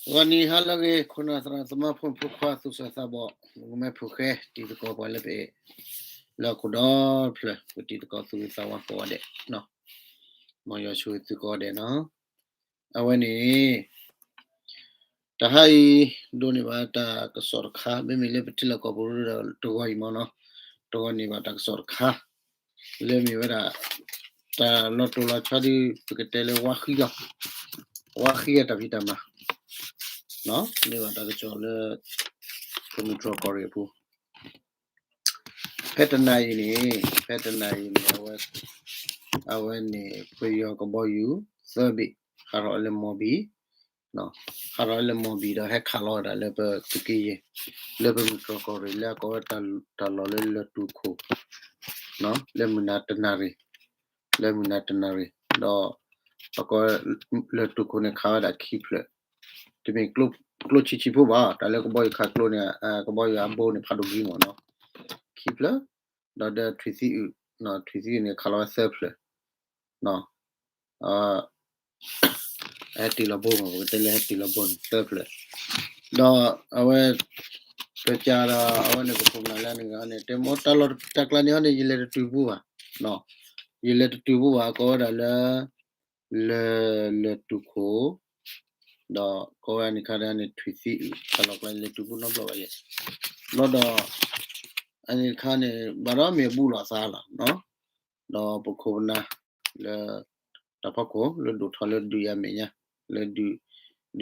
ဂီၤနံၤဟါလၢအဂ့ၤ ခိၣ်နၢ်သရၣ်သမါဖိမုၣ်ဖိခွါသူၣ်စၢ်သးဘီၣ် ဂုာ်မဲဖိဃဲ တံၤသကိးပှၤလၢပအဲၣ် လၢအခိၣ်ဒီဖျၢၣ် ပတံၤသကိးသူၣ်ဂ့ၤသးဝါကိးဂၤဒဲး မ်ယွၤဆိၣ်ဂ့ၤသုကိးဂၤဒဲးနီၤ. အဝဲန့ၣ် တဟါအံၤ ဒိးန့ၢ်ဘၣ်တၢ်ကစီၣ်တခါ မ့မ့ၢ်လၢပထံလီၢ်ကီၢ်ပူၤဒီးတဂီၤအံၤမ့ၢ်နီၤ, တဂီၤန့ၢ်ဘၣ်တၢ်ကစီၣ်တခါ လၢမ့ၢ်ဝဲဒၣ် တၢ်လီၤတိၢ်လီၤဆီဒ် ပကတဲလၢဝါဃံလီၤ, ဝါဃံအတၢ်ဖံးတၢ်မၤ န့ၢ်ဘၣ်တၢ်ကစီၣ်လၢ ကမုၢ်တြီၢ်ကီၢ်ရ့ၣ်အပူၤ ဖဲတနၤအံၤန့ၣ် ဖဲတနၤအံၤန့ၣ် အဝဲန့ၣ် ပယီၤကဘီယူၤ သၢဘ့ၣ် ဟးထီၣ်လၢမီၢ်ဘံၣ်, ဟးထီၣ်လၢမီၢ်ဘံၣ်ဒီးဟဲခးလီၤဝဲဒၣ်လၢပသုးက့ယဲၢ် လၢပမုၢ်တြီၢ်ကီၢ်ရ့ၣ်လၢအကိးဝဲတၢ်လီၢ်လၢလၢၢ်တူၢ်ခိၣ် လၢမုၢ်နၤတနၤရံၣ်, လၢမုၢ်နၤတနၤရံၣ် ဒီး အကိး လၢၢ်တူၢ်ခိၣ်န့ၣ်ခးဝဲဒၣ်ခံဖျၢၣ်, တမ့ၢ်ကျိဆံးဆံးဖိဘၣ် တၢ်လၢကဘီယူၤခးကျိန့ၣ် ကဘီယူၤအဘိန့ၣ်ဖးဒိၣ်ဂ့ၤမ့ၢ်နီၤ, ခံဖျၢၣ်, ဒီးဒီးထွံၣ်သံအုး, ထွံၣ်သံအုးန့ၣ်ခးလီၤဝဲသၢဖျၢၣ် ဟဲတ့ၢ်လီၤဘိမ့ၢ် ပကတဲလၢဟဲတ့ၢ်လီၤဘိန့ၣ် သၢဖျၢၣ်, ဒီးအဝဲ ပကးဒီး အဝဲန့ၣ်ပခိၣ်ပနၢ်လၢန့ၣ်န့ၣ် တဲမ့ၢ်တၢ်လီၢ်တၢ်ကျါန့ၣ်အီၤန့ၣ် ယလဲၤတတုၤပူၤဘၣ်, ယလဲၤတတုၤပူၤဘၣ် ကိးဝဲဒၣ်လၢ လၢၢ် လၢၢ်တူၢ်ခိၣ်, ဒီးကိးဝဲအန့ၣ်ခါဒ်န့ၣ် ထွံၣ်သံအုး တၢ်လီၢ်ကျါလဲၤတုၤပူၤနီတဘျီဘၣ်ယဲၢ်, ဘျီဒီး အန့ၣ်တခါန့ၣ် ဘၣ်ဒီးမ့ၢ်အဘူးလိာ်သးလီၤ, ဒီးပခိၣ်ပနၢ် လၢ တၢ်ဖီခိၣ် လၢဒိၣ်ထီၣ်လၢဒုးယၤမဲာ်ညါ လၢ ဒုး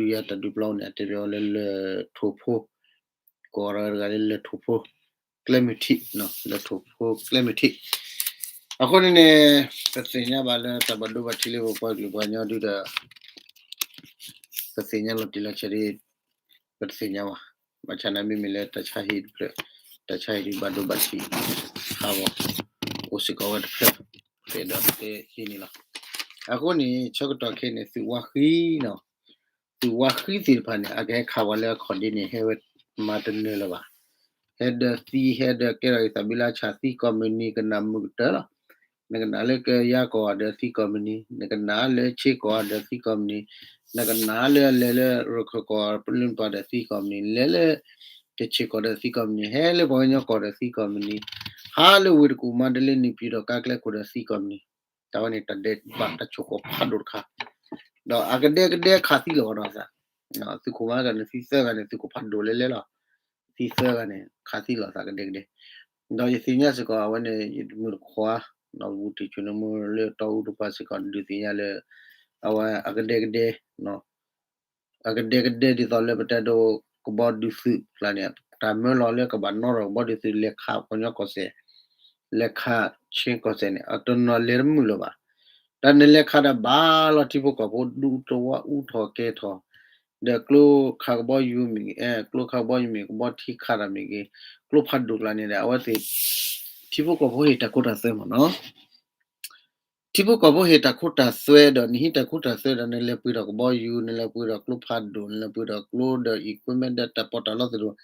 ယၤတၢ်ဒုးပျီန့ၣ် အတဲဘၣ်ဝဲလၢလၢၢ်ထိၣ်ဖိ, ကိးဝဲတဂၤလၢလၢၢ်ထိၣ်ဖိ ကျဲမုၢ်ထံး, လၢၢ်ထိၣ်ဖိကျဲမုၢ်ထံး, အဃိန့ၣ်န့ၣ် ပသ့ၣ်ညါဘၣ်လၢတၢ်ဘၣ်ဒိဘၣ်ထံးလၢပပှၤကလုာ်ပှၤကညီဒုဒီး ပသ့ၣ်ညါလီၤတံၢ်လီၤဆဲးဒီး ပတသ့ၣ်ညါဘၣ်, ဘၣ်ဆၣ်န့ၣ်မ့မ့ၢ်လၢတၢ်ဆါဟံၣ်တဖျၢၣ်, တၢ်ဆါဟံၣ်ဒုးဘၣ်ဒိဘၣ်ထံး ဟးဂီၤ အိၣ်စ့ၢ်ကီးဝဲတဖျၢၣ်, ပအဲၣ်ဒိးတဲဟံးန့ၣ်လီၤ. အဃိန့ၣ် ဆၢကတီၢ်ခဲအံၤန့ၣ် သုးဝါဃံနီၤ, သုးဝါဃံသ့ၣ်တဖၣ်န့ၣ် အကဟဲခးပှၤလၢအခီၣ်ဒ့န့ၣ် ဟဲဝဲမၤတနၢၤလၢၤဘၣ်, ဟဲဒၢသံ ဟဲဒၢကဲထီၣ်အံသၣ်ဘံလါဆၣ်သံကိးမုၢ်နံၤ ကနၣ်မုာ်ကတၢၢ်လီၤ. နကနၣ်လၢကယၤကီၢ်အဒၢသံကိးမုၢ်နံၤ, နကနၣ်လၢခ့ကီၢ်အဒၢသံကိးမုၢ်နံၤ, နကနၣ်လၢအလဲၤလၢရခၢၣ်ကီၢ်ပလၢၢ်ပှၤဒၢသံကိးမုၢ်နံၤ, လဲၤလၢ ကခ့ၣ်ကီၢ်ဒၢသံကိးမုၢ်နံၤ, ဟဲလၢပှၤကညီကီၢ်ဒၢသံကိးမုၢ်နံၤ, ဟးလၢဝ့ၢ်တကူၣ်မါဒလ့နံၣ်ပံၤဒီးကါကျဲခိၣ်ဒၢသံကိးမုၢ်နံၤ, တၢ်ဝဲန့ၣ်တၢ်ဒဲးဘးတၢ်ဆိၣ်ဃီၤဖးဒိၣ်တခါ, ဒီးအကဒဲကဒဲခးသံလီၤကဒီးသး, သုးခိၣ်မါကန့ၣ်သံသၢဂၤန့ၣ် သုးခိၣ်ဖးဒိၣ်လဲၤလဲၤလီၤ, သံသၢဂၤန့ၣ် ခးသံလီၤသးကဒဲကဒဲ, ဒီးယသ့ၣ်ညါစ့ၢ်ကီး အဝဲန့ၣ် ယတမုၢ်တခွါ, ဒီးဝူတံၢ်ဆိန့ၣ်မ့ၢ်လၢတီအူတပၤစ့ၢ်ကီး ဒုးသ့ၣ်ညါလၢ အဝဲအကဒဲကဒဲ အကဒဲကဒဲဒ်သိးလၢပတဲဒိးကဘီဒုးသုးကျါန့ၣ် တၢ်မၢလီၤလၢကဘၣ်နီၣ်ထီၣ်ကဘီဒုးသုး လဲၤခးကညီကီၢ်စဲၣ်, လဲၤခးခ့ကီၢ်စဲၣ်န့ၣ် အတနီၤလဲၤတမုာ်လၢၤဘၣ်. တၢ်န့ၣ်လဲၤခးဒီးဘၣ်လီၤထံဖိကီၢ်ဖိဒူသဝီအူထီၣ်ကဲထီၣ်, ဒီးကျိခးကဘီယူၤမ့ၢ်ဂ့ၤ, ကျိခးကဘီယူၤမ့ၢ်ဂ့ၤ ကဘီထံခးတၢ်မ့ၢ်ဂ့ၤ, ကျိဖးဒိၣ်ကျါန့ၣ်ဒီး အဝဲသ့ၣ် ထံဖိကီၢ်ဖိဟ့ၣ်တၢ်ခိတၢ်သွဲမ့ၢ်နီၤ ထံဖိကီၢ်ဖိဟ့ၣ်တၢ်ခိတၢ်သွဲဒီး နဟံးတၢ်ခိတၢ်သွဲဒီး နလဲၤပှ့ၤထီၣ်ကဘီယူၤ နလဲၤပှ့ၤထီၣ်ကျိဖးဒိၣ် နလဲၤပှ့ၤထီၣ်ကျိဒီး equipment ဒီးတၢ်ပီးတၢ်လီသ့ၣ်တဖၣ်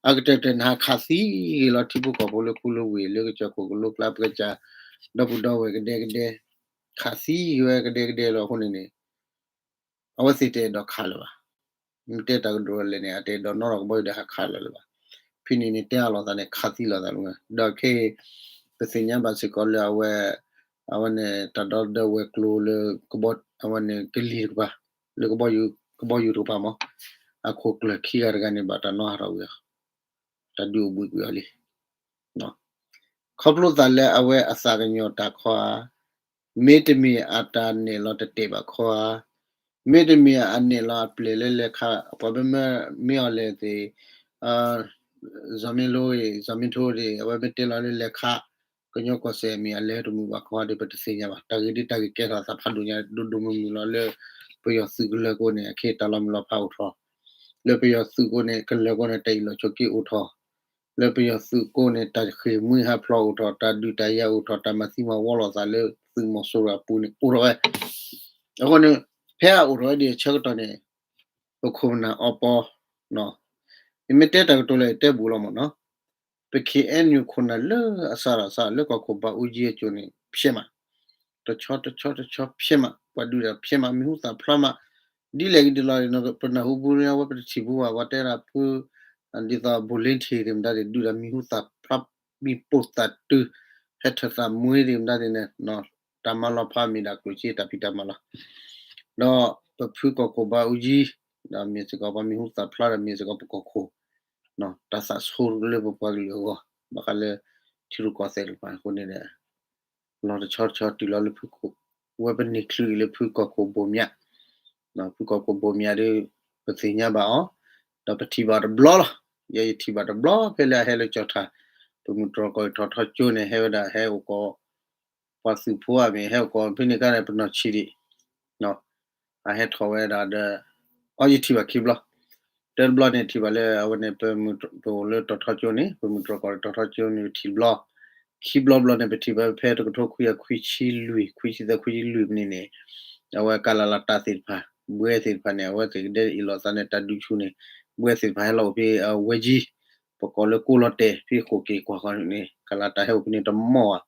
အကတၢၢ်တၢၢ်နဟးခးသံဂ့ၤလီၤ ထံဖိကီၢ်ဖိလၢခူလၢဝ့ၢ် လၢကစၢၢ်ခိၣ်ကလိကျါ ပကစၢ် ဒီပုၢ်ဒီဝဲၢ်ကဒဲကဒဲ ခးသံဂ့ၤဝဲကဒဲကဒဲလီၤအဃိန့ၣ်န့ၣ် အဝဲသ့ၣ်တအဲၣ်ဒိးခးလၢၤဘၣ်. မ့ၢ်တဲတၢ်ကဒိၣ်လဲၣ်န့ၣ် အတအဲၣ်ဒိးနီၣ်ထီၣ်ကဘီယူၤဒီးဟးခးလၢၤလၢၤဘၣ်. ဖဲန့ၣ်န့ၣ် တဲအါလိာ်သးန့ၣ် ခးသံလိာ်သးလၢၤ. ဒီးခဲအံၤ ပသ့ၣ်ညါဘၣ်စ့ၢ်ကီးလၢအဝဲ အဝဲန့ၣ် တၢ်ဒီသဒၢဝဲၤကျိၤလၢ အဝဲန့ၣ်ကလံၤတကပၤ လၢ ကဘီယူၤတကပၤမး အခိၣ်ကျၢၢ်ခံဂၤတဂၤန့ၣ် ဘၣ်တၢ်နီၣ်ဟးထီၣ်ကွံာ်အီၤ တၢ်ဒုးအိၣ်ဘှံးကွံာ်အီၤလံ ခီဖျိသးလၢအဝဲအသးကညီၤတၢ်ခီဧါ, မ့တမ့ၢ်အတၢ်နဲၣ်လီၤတတဲာ်ဘၣ်ခီဧါ, မ့တမ့ၢ်အနဲၣ်လီၤအပျဲၢ်လၢလဲၤခး ပှၤမ့ၢ်မ့ၢ်အီၤလဲၣ်သ့ၣ်, စီၤမ့လိအံၤ စီၤမ့ထိဒၣ် အဝဲမ့ၢ်တဲလီၤလၢလဲၤခး ကညီကီၢ်စဲၣ်မ့ၢ်အလဲၤတမုာ်ဘၣ်ခီဧါဒီး ပတသ့ၣ်ညါဘၣ်. တၢ်ဂ့ၢ်ဒ်တၢ်ဂ့ၢ်ကဲထီၣ်သးဖးဒိၣ်ညါ ဒိၣ်ဒိၣ်မုၢ်မုၢ်လီၤလၢ ပယီၤသုးကလၢၤကိးန့ၣ် အခ့တၢ်လီၤမုၢ်လီၤဖးအိၣ်ထီၣ်, လၢပယီၤသုးကိးန့ၣ် ကလၢၤကိးန့ၣ် တၢ်အ့ၣ်လိာ်ဆိးက့အိၣ်ထီၣ် လၢပယီၤသုးကိးန့ၣ် တၢ်ဃ့ၢ်မှံဟးဖျိးအိၣ်ထီၣ်, တၢ်ဒုးတၢ်ယၤအိၣ်ထီၣ်တၢ်မၤသံမၤဝီလိာ်သးလၢသုးမီၤစိရိၤအပူၤန့ၣ် အိၣ်ထီၣ်ဝဲ. အဃိန့ၣ် ဖဲအအိၣ်ထီၣ်ဝဲဒ်အဆၢကတီၢ်န့ၣ် ပခိၣ်ပနၢ်အီပီ, ယမ့ၢ်တဲတၢ်ကတိၤလၢယတဲဘူးလီၤမ့ၢ်နီၤ, ပ ခ့ၣ်အဲၣ်ယူၣ် ခိၣ်နၢ်လၢအစးထီၣ်စးထီၣ်လၢကီၢ်ခိၣ်ဘးအူကၠံအစိၤန့ၣ် ဖျဲးမး, တဆီတဆီတဆီဖျဲးမး, ပှၤဒုးတၢ်ဖျဲးမး, မံၤဟူသၣ်ဖျါမး, ဒ်လဲၣ်ဂ့ၤဒ်လဲၣ်ဂ့ၤ ပနၢ်ဟူဘၣ်န့ၣ် အဝဲပတထံၣ်ဘၣ်ဝဲ ပှၤတဲဒၣ်ဖု ဒ်သိး volunteer သ့ၣ်မတၤသ့ၣ် ဒုးတၢ်မံၤဟူသၣ်ဖျါ မံၤပိာ်သၣ်တုၤ ဟဲထၢၣ်သးမှံသ့ၣ်မတၤသ့ၣ်န့ၣ် တၢ်မၤလီၤဖးမ့ၢ်ဒၣ်ကျိၣ်စ့တၢ်ဖံးတၢ်မၤလီၤ. ဒီးပဖုကီၢ်ခိၣ်ဘးအူကၠံ ဒီးမ့ၢ်စ့ၢ်ကီးပှၤမံၤဟူသၣ်ဖျါဒီးမ့ၢ်စ့ၢ်ကီးပကီၢ်ခိၣ် တၢ်သးဆိလၢပပှၤကလုာ်အဂီၢ် ဘၣ်ဃးလၢ ထံရူၢ်ကီၢ်သဲးတဖၣ်အဃိန့ၣ်ဒီး လီၤတဆီတဆီတုၤလီၤလၢဖု ဝဲပန့ၢ်ချုးအံၤလၢဖုကီၢ်ခိၣ်ဘိၣ်မၠး, ဖုကီၢ်ခိၣ်ဘိၣ်မၠးဒီး ပသ့ၣ်ညါဘၣ်အီၤ, ဒီးပထံၣ်ဘၣ်တဘျီလီၤ. ယဲယထံၣ်ဘၣ်တဘျီဖဲလၢအဟဲလၢကၠီၣ်ထၣ် ပမုၢ်တြီၢ်ကီၢ်ထီၣ်ထီကၠိန့ၣ် ဟဲဝဲဒၣ်ဟဲအိၣ်ကီး ပှၤသုးဖိဧါမ့ၢ် ဟဲအိၣ်ကီးဖဲန့ၣ်အခါန့ၣ် ပနီၢ်ဆံးဒံး အဟဲထီၣ်ဝဲဒၣ်ဒီး အီယထံၣ်ဘၣ်ခံဘျီ, တၢတဘျီန့ၣ်ထံၣ်ဘၣ်လၢအဝဲန့ၣ် ပမုၢ်တြီၢ်လၢထီၣ်ထီကၠိန့ၣ် ပမုၢ်တြီၢ်ကီၢ်ထီၣ်ထီကၠိန့ၣ် ပထံၣ်တဘျီ, ခံဘျီဘျီန့ၣ် ပထံၣ်ဘၣ်ဖဲတကထိခွံကယၤခွံဆံလွံၢ် ခွံဆံသၢ ခွံဆံလွံၢ်မံးနံးန့ၣ် အဝဲကလၤလၤတၢ်သ့ၣ်တဖၣ် ဘှဲသ့ၣ်တဖၣ်န့ၣ် အဝဲသ့ၣ်ကဒဲအ့ၣ်လိာ်သးန့ၣ် တၢ်ဒုးဆူၣ်န့ၣ် ဘှဲသ့ၣ်တဖၣ်ဟဲလီၤအိၣ်ဖဲအဝဲကၠံ ပကိးလၢကိးလီၤတဲာ် ဖဲဃိးက့ၤကွၢ်ဃီန့ၣ် ကလၤတၢ်ဟဲအိၣ်ဖဲန့ၣ်တမီၢ်ဘၣ်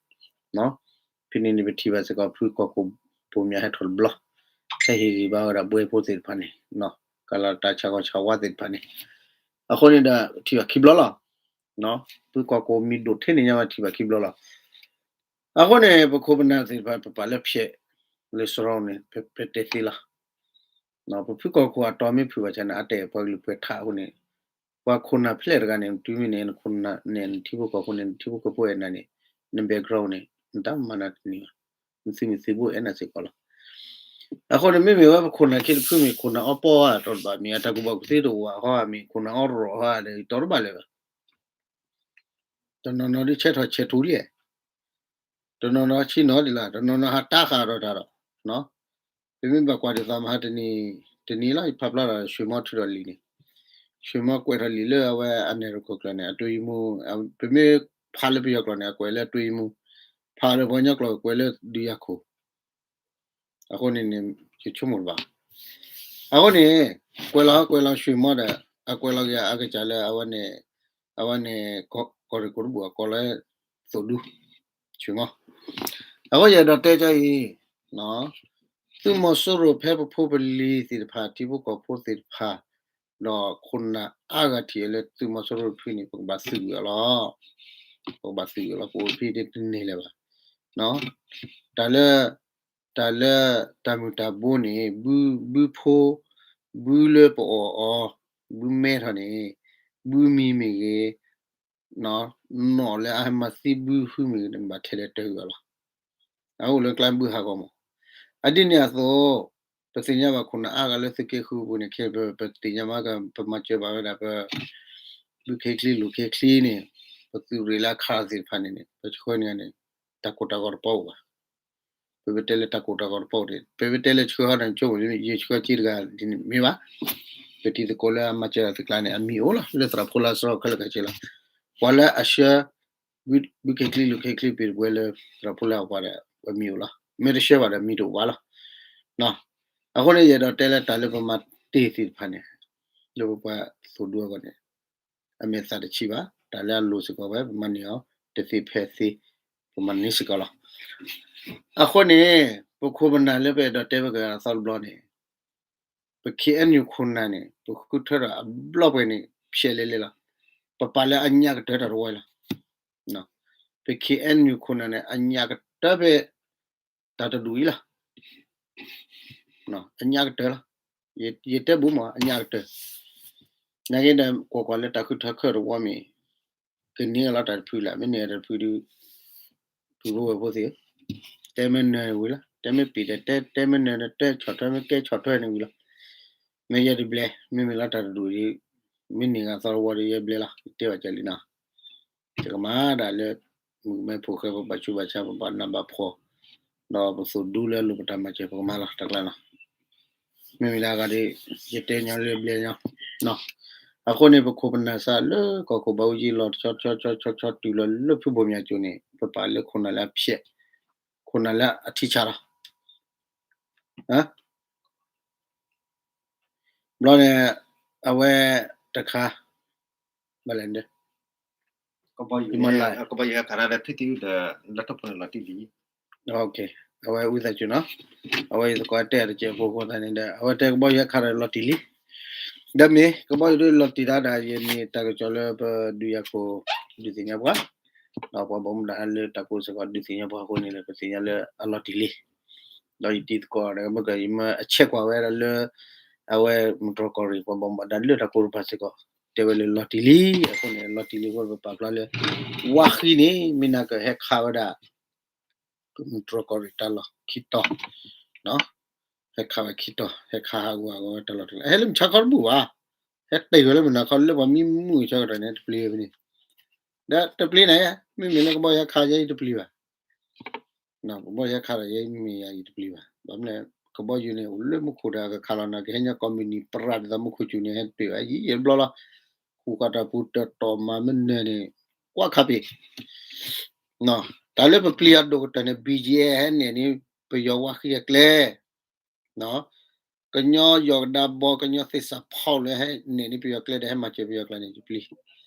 ဖဲန့ၣ်န့ၣ် ပထံၣ်ဘၣ်စ့ၢ်ကီးဖုကီၢ်ခိၣ်ဘိၣ်မၠးဟဲထီၣ်တဘျီ, ဟဲဟ့ၣ်ဂံၢ်ဘါဝဲဒၣ်ဘှဲဖိသ့ၣ်တဖၣ်န့ၣ်, ကလၤတၢ်ဆၣ်ဂီၤဆၣ်ဝါသ့ၣ်တဖၣ်န့ၣ်, အဃိန့ၣ်ဒီး ထံၣ်ဘၣ်ခံဘျီလီၤ. ဖုကီၢ်ခိၣ်မံၤဒိၣ်ထဲန့ၣ်ညါဝဲထံၣ်ဘၣ်ခံဘျီလီၤ. အဃိန့ၣ် ပခိၣ်ပနၢ်သ့ၣ်တဖၣ် ပပာ်လၢဖျဲးလၢစရီန့ၣ် ပတဲသ့လီၤ. ပဖုကီၢ်ခိၣ်အတီၤမ့ၢ်ဖုးဘၣ်ဆၣ်န့ၣ် အတဲပှၤကလုာ်ပှဲၤထးအဃိန့ၣ်, ပှၤခိၣ်နၢ်ဖျဲၣ်တဂၤန့ၣ် တုၤမ့ၢ်န့ၣ် နခိၣ်နၢ်န့ၣ် နထံဖိကီၢ်ဖိန့ၣ် နထံဖိကီၢ်ဖိအဲၣ်နၤန့ၣ် န background န့ၣ် နတၢ်မၤနၤတန့ၢ်ဘၣ်, နသုးမုၢ်သံၣ်ဘိအဲၣ်နၤစ့ၢ်ကီးလီၤ. အဃိန့ၣ် မ့မ့ၢ်ဝဲပခိၣ်နၢ်ခံတဖုမ့ၢ်ခိၣ်နၢ်အီပီဧါ တီတဘၣ်မ့ၢ် အတၢ်ကူၣ်ဘၣ်ကူၣ်သ့တအိၣ်ဧါ အဃိမ့ၢ်ခိၣ်နၢ်အီရီၣ်ဧါ ဒီးတီတဘၣ်လၢၤဘၣ်. တနီၤနီၤဒ်ဆဲးထီၣ်ဆဲးထူလံ, တနီၤနီၤဆံနီၤဒ်လီၤ, တနီၤနီၤဟးတၢ်ဃာ်ဒီးတၢ်ဒီး, ပမ့ၢ်ဘၣ်ကွၢ်ဒ်သိးမဟါတနံၤ, တနံၤလီၤ ယဖးဖျါဒီး ရွှေမော ထုးထီၣ်လံာ်န့ၣ်, ရွှေမော ကွဲးထီၣ်လံာ်လၢအဝဲအနဲၣ်ရခိၣ်ကျၢၢ်န့ၣ် အတွင်းရေးမှူး, ပမ့ၢ်ဖးလၢပယီၤကျိာ်န့ၣ် အကွဲးလၢအတွင်းရေးမှူး, ဖးလၢပှၤကညီကျိာ်ကွဲးလၢဒုးယၤခိၣ် အဃိန့ၣ်န့ၣ် ယဆိကမိၣ်တဘၣ်. အဃိန့ၣ် ကွဲးလီၤကွဲးလီၤ ရွှေမော ဒီး အကွဲးလီၤက့ၤအကစၢ်လၢအဝဲန့ၣ်, အဝဲန့ၣ် ကီၢ်ရ့ၣ်ခိၣ်တဘူၣ်အကိးလၢ သိၣ်ဒူ ရွှေမော. အဃိယအဲၣ်ဒိးတဲကၠီအံၤ, သုးမီၤစိရိၤဖဲပဖိပလံၤသ့ၣ်တဖၣ် ထံဖိကီၢ်ဖိသ့ၣ်တဖၣ်, ဒီးခိၣ်နၢ်အါဂၤထံၣ်အီၤလၢသုးမီၤစိရိၤတဖုန့ၣ် ပကဘၣ်သုးကွံာ်အီၤလီၤ. ပကဘၣ်သုးကွံာ်အီၤလီၤ ပအိၣ်ဖဲတန့ၢ်လၢၤဘၣ်. တၢ်လၢ, တၢ်လၢတၢ်မုၢ်တၢ်ဘိန့ၣ် ဘုဖိ, ဘုလၢပအီၣ်အီၤ, ဘုမဲထီၣ်န့ၣ်, ဘုမံၤမ့ၢ်ဂ့ၤ, နီၢ်လၢအဟဲမၤသံဘုဟုမ့ၢ်ဂ့ၤန့ၣ် ဘၣ်ထဲလဲၤတၢ်ဂ့ၤအီၤလီၤ. အအိၣ်လၢကျါဘုဟးဂီၤမး. အဒ်န့ၣ်အသိး, ပသ့ၣ်ညါဘၣ်ခိၣ်နၢ်အါဂၤလၢသုးက့ဃုပူၤန့ၣ် ခဲပသ့ၣ်ညါမး ပမၤစၢၤဘၣ်ဝဲဒၣ်ပ ဘုခ့ချံလိာ်ခ့ချံန့ၣ်, ပသုးရ့ၣ်လၢအခးသ့ၣ်တဖၣ်န့ၣ်န့ၣ် ပဆှၢန့ၢ်န့ၣ် တၢ်ကိၢ်တၢ်ဂီၤတပီၢ်အိၣ်ဘၣ်. ပပတဲလၢတၢ်ကိၢ်တၢ်ဂီၤတပီၢ်အိၣ်န့ၣ် ပပတဲလၢဆှၢဟီန့ၣ် ကၠိမ့ၢ် ယဆှၢက့တဂၤဒ်န့ၣ်မ့ၢ်ဘၣ်. ပတံၤသကိးလၢအမၤစၢၤတၢ်သုးကျါန့ၣ် အမံၤအိၣ်လီၤ လၢသရၣ်ဖိလၢအစရီခဲလၢာ်ခဲဆ့လီၤ. ပှၤလၢအဆှၢ ဘုခ့ချံလိာ်ခ့ချံပ့ၤတပှဲၤလၢသရၣ်ဖိလၢအပှၤဒီး ပမံၤအိၣ်လီၤ. မ့ၢ်တဆှၢဘၣ်ဒီးမံၤတအိၣ်ဘၣ်လီၤ. အဃိန့ၣ် ယအဲၣ်ဒိးတဲလၢတၢ်လၢပမၤတ့ၢ်သ့ၣ်တဖၣ်န့ၣ် လၢပပှၤသိၣ်ဒူအဂီၢ်န့ၣ် အမဲာ်သးတဆံးဘၣ်. တၢ်လၢအလိၤစ့ၢ်ကီးဝဲ ပမၤန့ၢ်အီၤ တသ့ဖဲသ့ ပမၤန့ၢ်စ့ၢ်ကီးလီၤ. အဃိန့ၣ် ပခိၣ်ပနၢ်လၢပအဲၣ်ဒိးတဲဘၣ်က့ၤအသီတဘျီန့ၣ် ပ ခ့အဲၣ်ယူၣ် ခိၣ်နၢ်န့ၣ် ပဃုထၢထီၣ်အဘျီပှဲၤန့ၣ် ဖျဲးလဲၣ်လဲၣ်လီၤ. ပပာ်လၢအညၣ်ကတၢၢ်တၢ်တဝီလီၤ. ပ ခ့အဲၣ်ယူၣ် ခိၣ်နၢ်န့ၣ် အညၣ်ကတၢၢ်ဖဲ တၢ်တဒူၣ်အံၤလီၤ. အညၣ်ကတၢၢ်လီၤ. ယတဲဘူးမး အညၣ်ကတၢၢ်. နာ်က့ဒီး ကွၢ်ကွၢ်လၢတၢ်ဃုထၢခၢၣ်တဝီမ့ၢ် ကန့ၢ်အလီၤတၢ်တဖုလၢ မ့ၢ်န့ၢ်တၢ်တဖုဒီး ပုၢ်ဖိဝဲၢ်ဖိသ့ၣ်ဧၢ, တဲမ့ၢ်နၢၤန့ၣ်ဝံၤလီၤ. တဲမ့ၢ်ပံာ်ဒီး တဲ တဲမ့ၢ်နၢၤန့ၣ် တဲဆီၣ်ထွဲမ့ၢ်ကဲဆီၣ်ထွဲန့ၣ်ဝံၤလီၤ. မ့ၢ်ယဲတဘျဲ မ့မ့ၢ်လီၤတၢ်တဒူၣ်ဒီး မ့ၢ်န့ၢ်ဂၤသီတဝီဒီးယဲဘျဲလီၤ တဲဘၣ်ကလံနီၤ. တကမၤဒၣ်လၢ မုၣ်ကမဲဖိဃဲ ပဘၣ်ဆူးဘၣ်ဆါ ပဘၣ်နးဘၣ်ဖှီၣ် ဒီးပသိၣ်ဒူလၢအလိၣ်ပတၢ်မၤစၢၤ ပကမၤလီၤတၢ်ကျါနီၤ. မ့မ့ၢ်လၢအဂၤဒီး ယတဲညီလၢဘျဲညီ အဃိန့ၣ် ပခိၣ်ပနၢ်စးလၢကီၢ်ခိၣ်ဘးအူကၠံလီၤဆီဆီဆီဆီဆီတုၤလီၤလၢဖုဘိၣ်မၠးကၠိန့ၣ် ပပာ်လၢခိၣ်နၢ်လၢအဖျဲး, ခိၣ်နၢ်လၢအထံဆးလီၤ. ဘျီန့ၣ် အဝဲတခါ ဘၣ်လဲၣ်န့ၣ် ကဘီယူၤခးဒီး ထံသံဒီး လၢထီၣ်ဖိန့ၣ်လီၤတံၢ်လံ. အဝဲဝံသးစူၤနီၤ, အဝဲယသကိးတဲအတကဲးဖိအဃိသတးန့ၣ်ဒီး အဝဲတဲကဘီယူၤဟဲခးဒီးလီၤတံၢ်လံ, ဒီးမ့ၢ်ကဘီယူၤဒ်လီၤတံၢ်တၢ်ဒီး ယမ့ၢ်တၢ်ကစီၣ်လၢပဒုးယၤခိၣ် ဒုးသ့ၣ်ညါပှၤ, ဒီးပှၤဘၣ်မူဘၣ်ဒါလၢတၢ်ကိးစ့ၢ်ကီးဒုးသ့ၣ်ညါပှၤအဃိန့ၣ်ဒီး ပသ့ၣ်ညါလၢအလီၤတံၢ်လံ, ဒီးယတံၤသကိးဒီး မ့ၢ်ကယမ့ၢ်အဆဲးကွၢ်ဝဲဒၣ်လၢ အဝဲမုၢ်တြီၢ်ကီၢ်ရ့ၣ် ပှၤဘၣ်မူဘၣ်ဒါလၢတၢ်ကိးတဖၣ်စ့ၢ်ကီး တဲဝဲလၢလီၤတံၢ်လံ, အဃိန့ၣ် လီၤတံၢ်လံအဃိ ပပာ်ဖျါလၢ ဝါဃံန့ၣ် မ့ၢ်နၤကဟဲခးဝဲဒၣ် မုၢ်တြီၢ်ကီၢ်ရ့ၣ်တၢ်လီၢ်ခံတီၤ, ဟဲခးဝဲခံတီၤ ဟဲခးဟးဂူာ်ဟးဂီၤဝဲတၢ်လီၢ်တၢ်ကျဲ ဟဲလၢမုၢ်ဆါခီတဘူၣ်ဘၣ်, ဟဲတ့ၢ်ဝဲလၢမုၢ်နၤခီလၢပှၤမံမုၢ်ဆၢကတီၢ်န့ၣ် တပျံၤဝဲဖဲန့ၣ်, ဒီးတပျံၤန့ၣ် မ့မ့ၢ်လၢကဘီယူၤဟဲခးယဲအံၤတပျံၤဘၣ် ကဘီယူၤဟဲခးဒီးယဲအံၤမ့ၢ်ယၤအံၤတပျံၤဘၣ်, ဘၣ်မနုၤလဲၣ် ကဘီယူၤန့ၣ် အိၣ်လၢမူခိၣ်ဒီးအကခးလီၤနၤ ကဟဲညါကီၢ်မုၢ်နံၤပြးဒ်သိးမူခိၣ်စူၤန့ၣ် ဟဲတပျံၤဘၣ် ယံာ်ယံာ်တဘျီလီၤ, ဃူဃီတၢ်ပူၤတၢ်တီၢ်မၤမနုၤန့ၣ် ကွၢ်ခါပ့ၤ တၢ်လၢပပျံၤအဒိၣ်ကတၢၢ်န့ၣ် ဘံၣ်ကၠံၣ်အဲၣ် ဟဲနဲၣ်န့ၣ် ပယီၤဝါဃံအကျဲ, ကညီယီၢ်ကဒါဘီ ကညီသ့ၣ်စးဖီလၢဟဲနဲၣ်န့ၣ် ပယီၤကျဲဒီးဟဲမၤစၢၤပယီၤကျါန့ၣ် ယပျံၤ,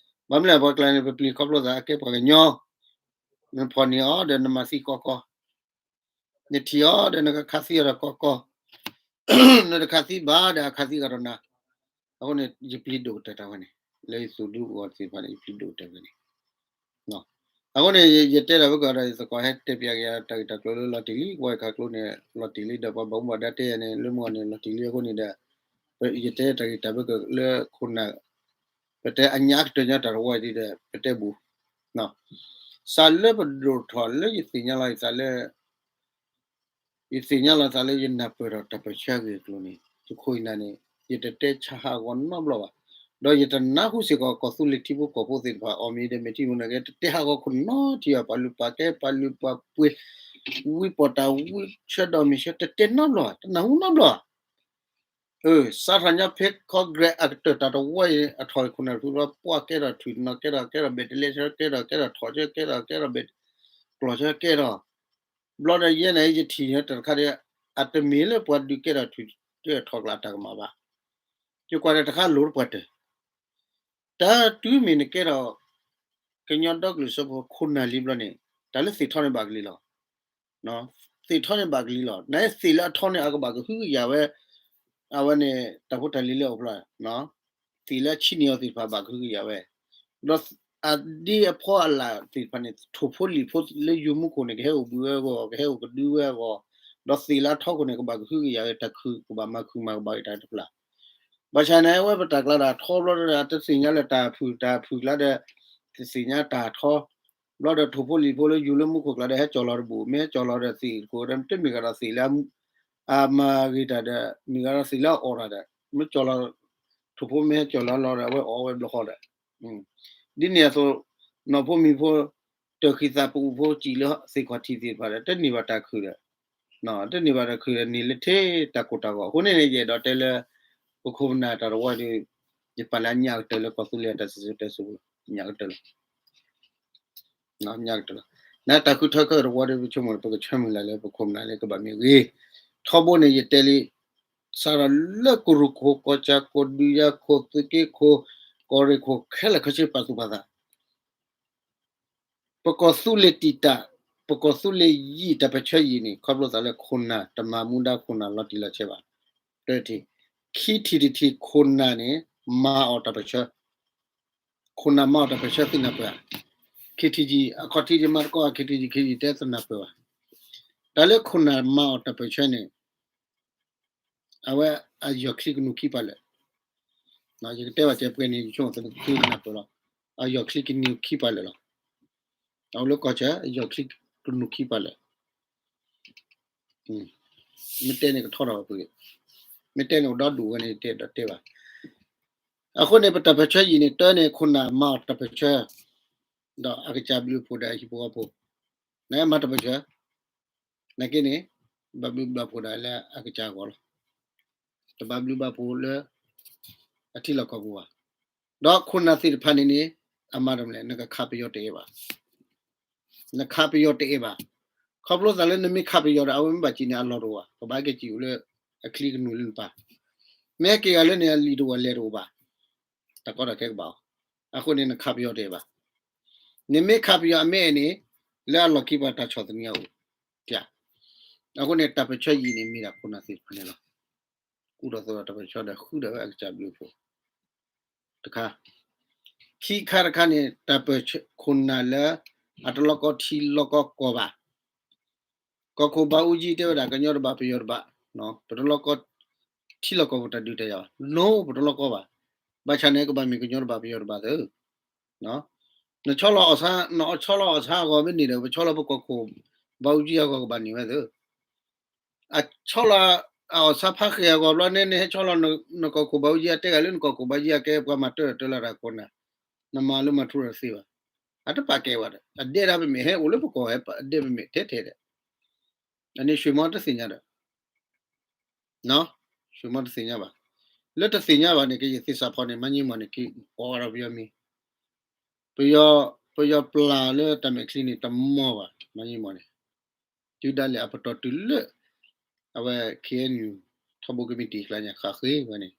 ဘၣ်မနုၤလဲၣ် ပှၤကျါန့ၣ် ပပျံၤခီဖျိသးအကဲပှၤကညီ, နဖီၣ်န့ၢ်အီၤဒီးနမၤသံကီကီ, နထံၣ်အီၤဒီးနကခးသံအီၤဒီးကီကီ, နတခးသံဘၣ်ဒီးအခးသံဂၤဒီးနၤ, အဃိန့ၣ် ယပျံၤဒိၣ်ကတၢၢ်တၢ်ဝဲန့ၣ်, လၢယသူၣ်ဒူအဂီၢ်သ့ၣ်တဖၣ်န့ၣ် ယပျံၤဒိၣ်ကတၢၢ်ဝဲန့ၣ် အဃိန့ၣ် ယတဲဒၣ်ဝဲကဒီး ယသကိးဟဲတဲပျးက့ၤတၢ်ဂ့ၢ်တၢ်ကျိၤလၢလီၤတံၢ်လံ ကဝဲခါကျိန့ၣ် လီၤတံၢ်လံဒီး ပှၤဘၣ်မူဘၣ်ဒါတဲယၤန့ၣ် လၢမုၢ်ဂီၢ်န့ၣ် လီၤတံၢ်လံအဃိန့ၣ်ဒီး ယတဲတၢ်ဂ့ၢ်တၢ်ဘၢကလၢခိၣ်နၢ် ပတဲအညါကတၢၢ်ညါတၢ်တဝီဒ်ဒီး ပတဲဘူး စးလၢပဒိၣ်ထီၣ်လၢယသ့ၣ်ညါလီၤယသးလၢ ယသ့ၣ်ညါလီၤသးလၢယနၢ်ပၢၢ်ထီၣ်တၢ်ပၢၢ်ဆၢအဂ့ၢ်အကျိၤန့ၣ် ယခိၣ်ယနၢ်န့ၣ် ယတတဲဆါဟးဂီၤနီတဘျီဘၣ်. ဒီးယတနၢ်ဟူစ့ၢ်ကီး ကီၢ်သူလ့ၤထံဖိကီၢ်ဖိသ့ၣ်တဖၣ် အီၣ်မ့ၤဒီးမဲာ်ထံမ့ၢ်နကဲ တတဲဟးဂီၤခိၣ်နီထံဘၣ် ပှၤလုၢ်ပှၤကဲ ပှၤလုၢ်ပှၤပှ့ၤ ဝံပီၣ်တၢ်ဝံဆၢဒီးမ့ၢ်ဆၢ တတဲနီတဘျီဘၣ် တနၢ်ဟူနီတဘျီဘၣ် စးထီၣ်ညါဖဲ Congress အကတၢၢ်တၢ်တဝီအံၤ အထီၣ်အံၤခိၣ်နၢ်တဖုဘျီ ပှၤကဲထီၣ်ထွံၣ်နီၤ ကဲထီၣ်ကဲထီၣ် ဘဲၣ်တလဲဆၢ ကဲထီၣ်ကဲထီၣ်ထီၣ်ဆၢ ကဲထီၣ်ကဲထီၣ်ဘဲၣ်ကျီၢ်ဆၢ ကဲထီၣ် ဘျီဒီးယဲန့ၣ် ယထံၣ်တၢ်တခါဒီး အတမ့ၢ်လၢပှၤဒုးကဲထီၣ်ထွံၣ်ကဲထီၣ်ထီၣ်ကျါတၢ်ကမၣ်ဘၣ်. ယကွၢ်ဒီးတခါလိၤတပှၢ်တၢၢ် တၢ်တုၤမ့ၢ်နကဲထီၣ် ကညီဒီကလုာ်စၢဖှိၣ်ခိၣ်နၢ်လံဘျီန့ၣ် တၢ်လၢသ့ၣ်ထီၣ်န့ၣ်ဘၣ်ကလံၤလီၤ. သ့ၣ်ထီၣ်န့ၣ်ဘၣ်ကလံၤလီၤ. နသ့ၣ်လၢအထီန့ၣ် အကဘၣ်ကဟုကယာ်ဝဲ အဝဲန့ၣ် တၢ်ဖိတၢ်လံၤလၢအအိၣ်ဖျါ သ့ၣ်လၢအဆံးန့ၢ်အီၤသ့ၣ်တဖၣ်ဘၣ်ကဟုကယာ်ဝဲ ဒီးအဒ့အဖီအလၢ်သ့ၣ်တဖၣ်န့ၣ် ထိၣ်ဖိလံၣ်ဖိလၢယိၤမူခိၣ်န့ၣ် ကဟဲအိၣ်ဘှံးဝဲအဂီၢ် ကဟဲအိၣ်ကဒုဝဲအဂီၢ် ဒီးသ့ၣ်လၢအထီခိၣ်န့ၣ် ကဘၣ်ကဟုကယာ်ဝဲ တၢ်ခုၣ်ကဘၣ်မၤခုၣ်မၤကဘၣ်ဝဲတၢ်တဖျၢၣ် ဘၣ်ဆၣ်န့ၣ် အဝဲပတၢ်ကျါဒီးထီဘျီဒီး တသ့ၣ်ညါလၢတၢ်ဖုၣ်တၢ်ဖုၣ်ကျါဒီး တသ့ၣ်ညါတၢ်ထီ ဘျီဒီးထိၣ်ဖိလံၣ်ဖိလၢယိၤလၢမူခိၣ်ကျါဒီး ဟဲကၠီၣ်လီၤတဘူၣ် မ့ၢ်ဟဲကၠီၣ်လီၤတသ့ၣ်တခိၣ်ဒီး တမ့ၢ်ကဒီးသ့ၣ်လၢ အမၤဂ့ၤတၢ်ဒီး မ့ၢ်ကဒီးသ့ၣ်လၢအအီၣ်တၢ်ဒီး မ့ၢ်ကၠီၣ်လီၤ ထိၣ်ဖိမ့ၢ်ဟဲကၠီၣ်လီၤလီၤဒီး အဝဲအီၣ်ဝဲဘျီဃီဒီး ဒ်န့ၣ်အသိး နီၢ်ဖိမံၤဖိ တၢ်ဃံသးပူၤဖိစံးလၢသ့ၣ်ခီၣ်ထံးသ့ၣ်တဖၣ်ဒီး တန့ၢ်ဘၣ်တၢ်ခုၣ်ဒီး တန့ၢ်ဘၣ်တၢ်ခုၣ်ဒီး န့ၢ်လၢထဲတၢ်ကိၢ်တၢ်ဂီၤ အဃိန့ၣ်န့ၣ် ယအဲၣ်ဒိးတဲလၢ ပခိၣ်ပနၢ်တၢ်တဝီဒီး ယပာ်လၢအညၣ်ကတၢၢ်လၢကီၢ်သူလ့ၤအတၢ်စံၣ်စိၤတဲစိၤ ညၣ်ကတၢၢ်လီၤ ညၣ်ကတၢၢ်လီၤ နတၢ်ဃုထၢခဲတဝီဒီး ပဆိကမိၣ် ပကဆၢမုၢ်လၢ်လၢပခိၣ်ပနၢ်လၢကဘၣ်မ့ၢ်ဂ့ၤ ထီဘိန့ၣ် ယတဲလံ စးထီၣ်လၢကရူၢ်ခိၣ် ကီၢ်ဆၣ်ခိၣ် ဒုးယၤခိၣ် သုးက့ခိၣ် ကီၢ်ရ့ၣ်ခိၣ် ခဲလၢာ်ခဲဆ့ပာ်သူၣ်ပာ်သး ပကီၢ်သူလ့ၤတံာ်တာ် ပကီၢ်သူလ့ၤယံာ်တၢ်ပၢၢ်ဆၢယံာ်န့ၣ် ခီဖျိသးလၢခိၣ်နၢ်တမၤမူဒါခိၣ်နၢ်လီၤတံၢ်လီၤဆဲးဘၣ်. တထံၣ် ခံထံၣ်တထံၣ် ခိၣ်နၢ်န့ၣ် မၤအီၣ်တၢ်ပၢၢ်ဆၢ ခိၣ်နၢ်မၤအီၣ်တၢ်ပၢၢ်ဆၢသုနၢ်ပၢၢ်ဧါ ခံထံၣ်ကံ အခီၣ်ထံးယမၤသကိး ခံထံၣ်ကံ ခံထံၣ်တဲသုနၢ်ပၢၢ်ဘၣ်. တၢ်လၢခိၣ်နၢ်မၤအီၣ်တၢ်ပၢၢ်ဆၢန့ၣ် အဝဲအယီၢ်ချံကနူၤခံပာ်လၢာ် ယကတဲဘၣ်ကဲပှဲၤန့ၣ် ယဆိကမိၣ်သုနၢ်ပၢၢ်လီၤ. အယီၢ်ချံကနူၤခံပာ်လၢာ်လီၤ. အအိၣ်လၢကီၢ်ဆၢ အယီၢ်ချံကနူၤခံပာ်လၢာ် မ့ၢ်တဲန့ၣ်ကထီထီၣ်ဘၣ်ပှ့ၤ မ့ၢ်တဲန့ၣ်အိၣ်ဒီဒူၣ်ဝဲန့ၣ် တဲဒီးတဲဘၣ်. အဃိန့ၣ် ပတၢ်ပၢၢ်ဆၢယံာ်န့ၣ် တၢ်န့ၣ်ခိၣ်နၢ်မၤအီၣ်တၢ်ပၢၢ်ဆၢ ဒီးအကစၢ်ဘျုးအဖှိၣ်ဒီးအဟံၣ်ဖိဃီဖိ နမၤတၢ်ပၢၢ်ဆၢ နာ်က့န့ၣ် ဘၣ်ဘျုးဘၣ်ဖှိၣ်ဒၣ်လၢအကစၢ်အဂီၢ်လီၤ. တဘၣ်ဘျုးဘၣ်ဖှိၣ်လၢ အထံလီၢ်ကီၢ်ပူၤဘၣ်. ဒီးခိၣ်နၢ်သ့ၣ်တဖၣ်န့ၣ်န့ၣ် အမၤတၢ်မနုၤလဲၣ် နကခးပယီၤတအဲၣ်ဘၣ်. နခးပယီၤတအဲၣ်ဘၣ်. ခီဖျိသးလၢနမ့ၢ်ခးပယီၤဒီး အဝဲမ့ၢ်ဘၣ်စံးန့ၣ် အလီၢ်တအိၣ်ဘၣ်. ကဘၣ်က့ၤစံးလၢ အချံကနူၤလၢနပၢ် မ့ၢ်ဟဲက့ၤဂၤလၢန့ၣ် အလံာ်တအိၣ်အလဲၤတအိၣ်ဘၣ်. တၢ်ကီတၢ်ခဲကဘၣ်အီၤ. အဃိန့ၣ် နခးပယီၤတအဲၣ်ဘၣ်. နမ့ၢ်ခးပယီၤအမ့ၢ်အဲၣ်န့ၣ် လၢအလီၢ်ခံပှၤတၢ်ဆီၣ်သနံးအအိၣ်. အဃိန့ၣ် တၢ်ပၢၢ်ဆၢယံာ်န့ၣ် မ့ၢ်ဒၣ်ခိၣ်နၢ်သ့ၣ်တဖၣ်န့ၣ်လီၤ. ကူၣ်ထီၣ်သိးဒီးတၢ်ပၢၢ်ဆၢဒီးဃုာ်ဒီးဝဲအကစၢ်ဘျုးအဖှိၣ်တခါ, ခံခါတခါန့ၣ် တၢ်ပၢၢ်ဆၢခိၣ်နၢ်လၢ အတလီၢ်ကီထံလီၢ်ကီကီၢ်ဘၣ်. ကီၢ်ခိၣ်ဘးအူကၠံတဲဝဲဒၣ် ကညီတဘၣ်ပယီၤတဘၣ်, ပတလီၢ်ကီထံလီၢ်ကီၢ်ပတၢ်ဒုးတၢ်ယၤဘၣ်, နီၢ် ပတလီၢ်ကီဘၣ်. ဘၣ်ဆၣ်န့ၣ် ကဘၣ်မ့ၢ်ကညီတဘၣ်ပယီၤတဘၣ်သ့ နဆီလီၤအီၣ်ဆါ, နဆီလီၤအီၣ်ဆါအဂီၢ်မ့ၢ်န့ၣ်ဒီး ပဆီလီၤပကီၢ်ခိၣ်ဘးအူကၠံအဂီၢ်ကဘၣ်န့ၢ်ဝဲသ့. အဆီလီၤအီၣ်ဆါဖးဃဲၤအဂီၢ်ဘျီန့ၣ် နဟဲဆီလီၤနကီၢ်ခိၣ်ဘးအူကၠံအတဲဂၤလၢနကီၢ်ခိၣ်ဘးအူကၠံအကဲပှၤမၤတၢ်တၢ်လၢတၢ်ခိၣ်နၢ်, နမၤလၢမၤထူရသ့ဘၣ်. အတပာ်ကဲဝဲဒီး အဒဲဒၣ်ပမ့ၢ်ဟဲအိၣ်လၢပကီၢ်ဟဲပာ်အဒဲပမ့ၢ်ထဲထဲဒီး အန့ၣ် ရွှေမော တသ့ၣ်ညါဒီး ရွှေမော တသ့ၣ်ညါဘၣ်. လၢတသ့ၣ်ညါဘၣ်န့ၣ် ကယသ့ၣ်စးဖီန့ၣ် မၤညံမီၢ်န့ၣ် ကအိးထီၣ်ပယီၤမံၤ, ပယီၤပျၢ်လၢတၢ်မဲာ်ချံန့ၣ် တမီၢ်ဘၣ် မၤညံမီၢ်န့ၣ်. တုၤဒၣ်လဲာ်အပတီၢ်တုၤလၢ အဝဲ KNU ထီဘိကမံးတံာ်ကျါညါဃးဃ့ဝဲန့ၣ်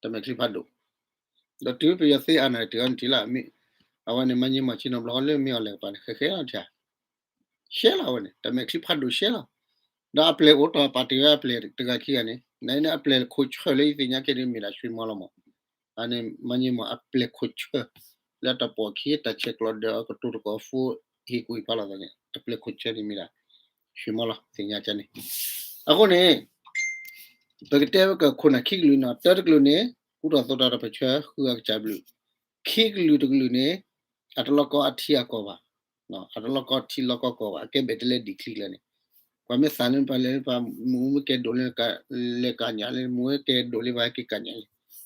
တၢ်မဲာ်ချံဖးဒိၣ်, ဒီးတုၤပယီၤသ့အါန့ၣ်တုၤအီၤန့ၣ်တုၤလၢ အဝဲန့ၣ် မၤညံမီၢ်ဆ့ၣ်နီၤဘျီလၢမ့ၢ်အီၤလဲၤကပၤန့ၣ် ဃဲဃဲလီၤထံ, ရှဲလီၤအဝဲန့ၣ် တၢ်မဲာ်ချံဖးဒိၣ်ရှဲလီၤ. ဒီးအပျဲၢ်အိၣ်တီၢ်ပာ်တ့ၢ်ဝဲအပျဲၢ်တဂၤခံဂၤန့ၣ် နအံၤန့ၣ်အပျဲၢ်ခိၣ်ဆၢလၢယသ့ၣ်ညါခဲန့ၣ်မ့ၢ်ဒၣ် ရွှေမော လီၤမး. အန့ၣ် မၤညံမီၢ်အပျဲၢ်ခိၣ်ဆၢ လၢတၢ်ပိာ်ခံတၢ်ဆဲးကျိးဒီးကတိၤတကိး phone ဟ့ၣ်ကူၣ်ဟ့ၣ်ဖးလိာ်သးန့ၣ် အပျဲၢ်ခိၣ်ဆၢန့ၣ်မ့ၢ်ဒၣ် ရွှေမော လီၤ သ့ၣ်ညါကန့ၣ်. အဃိန့ၣ် ပကတဲဝဲကခိၣ်နၢ်ခံကလုာ်န့ၣ် တၢတကလုာ်န့ၣ် ကူၣ်ထီၣ်သိးတၢ်ပၢၢ်ဆၢဃုာ်အကစၢ်ဘျုး, ခံကလုာ်တကလုာ်န့ၣ် အတလီၢ်ကီအထံအကီၢ်ဘၣ်, အတလီၢ်ကီထံလီၢ်ကီကီၢ်ဘၣ် အကဲဘဲၣ်တလဲဒံၣ်ချံကျၢန့ၣ်, ပှၤမ့ၢ်သးလၢပှၤလဲၤလၢပှၤ မူမ့ၢ်ကဲဒိၣ်လၢ လဲၤကညးလၢ မူဝဲကဲဒိၣ်လၢပှၤဟဲက့ၤကညးလၢ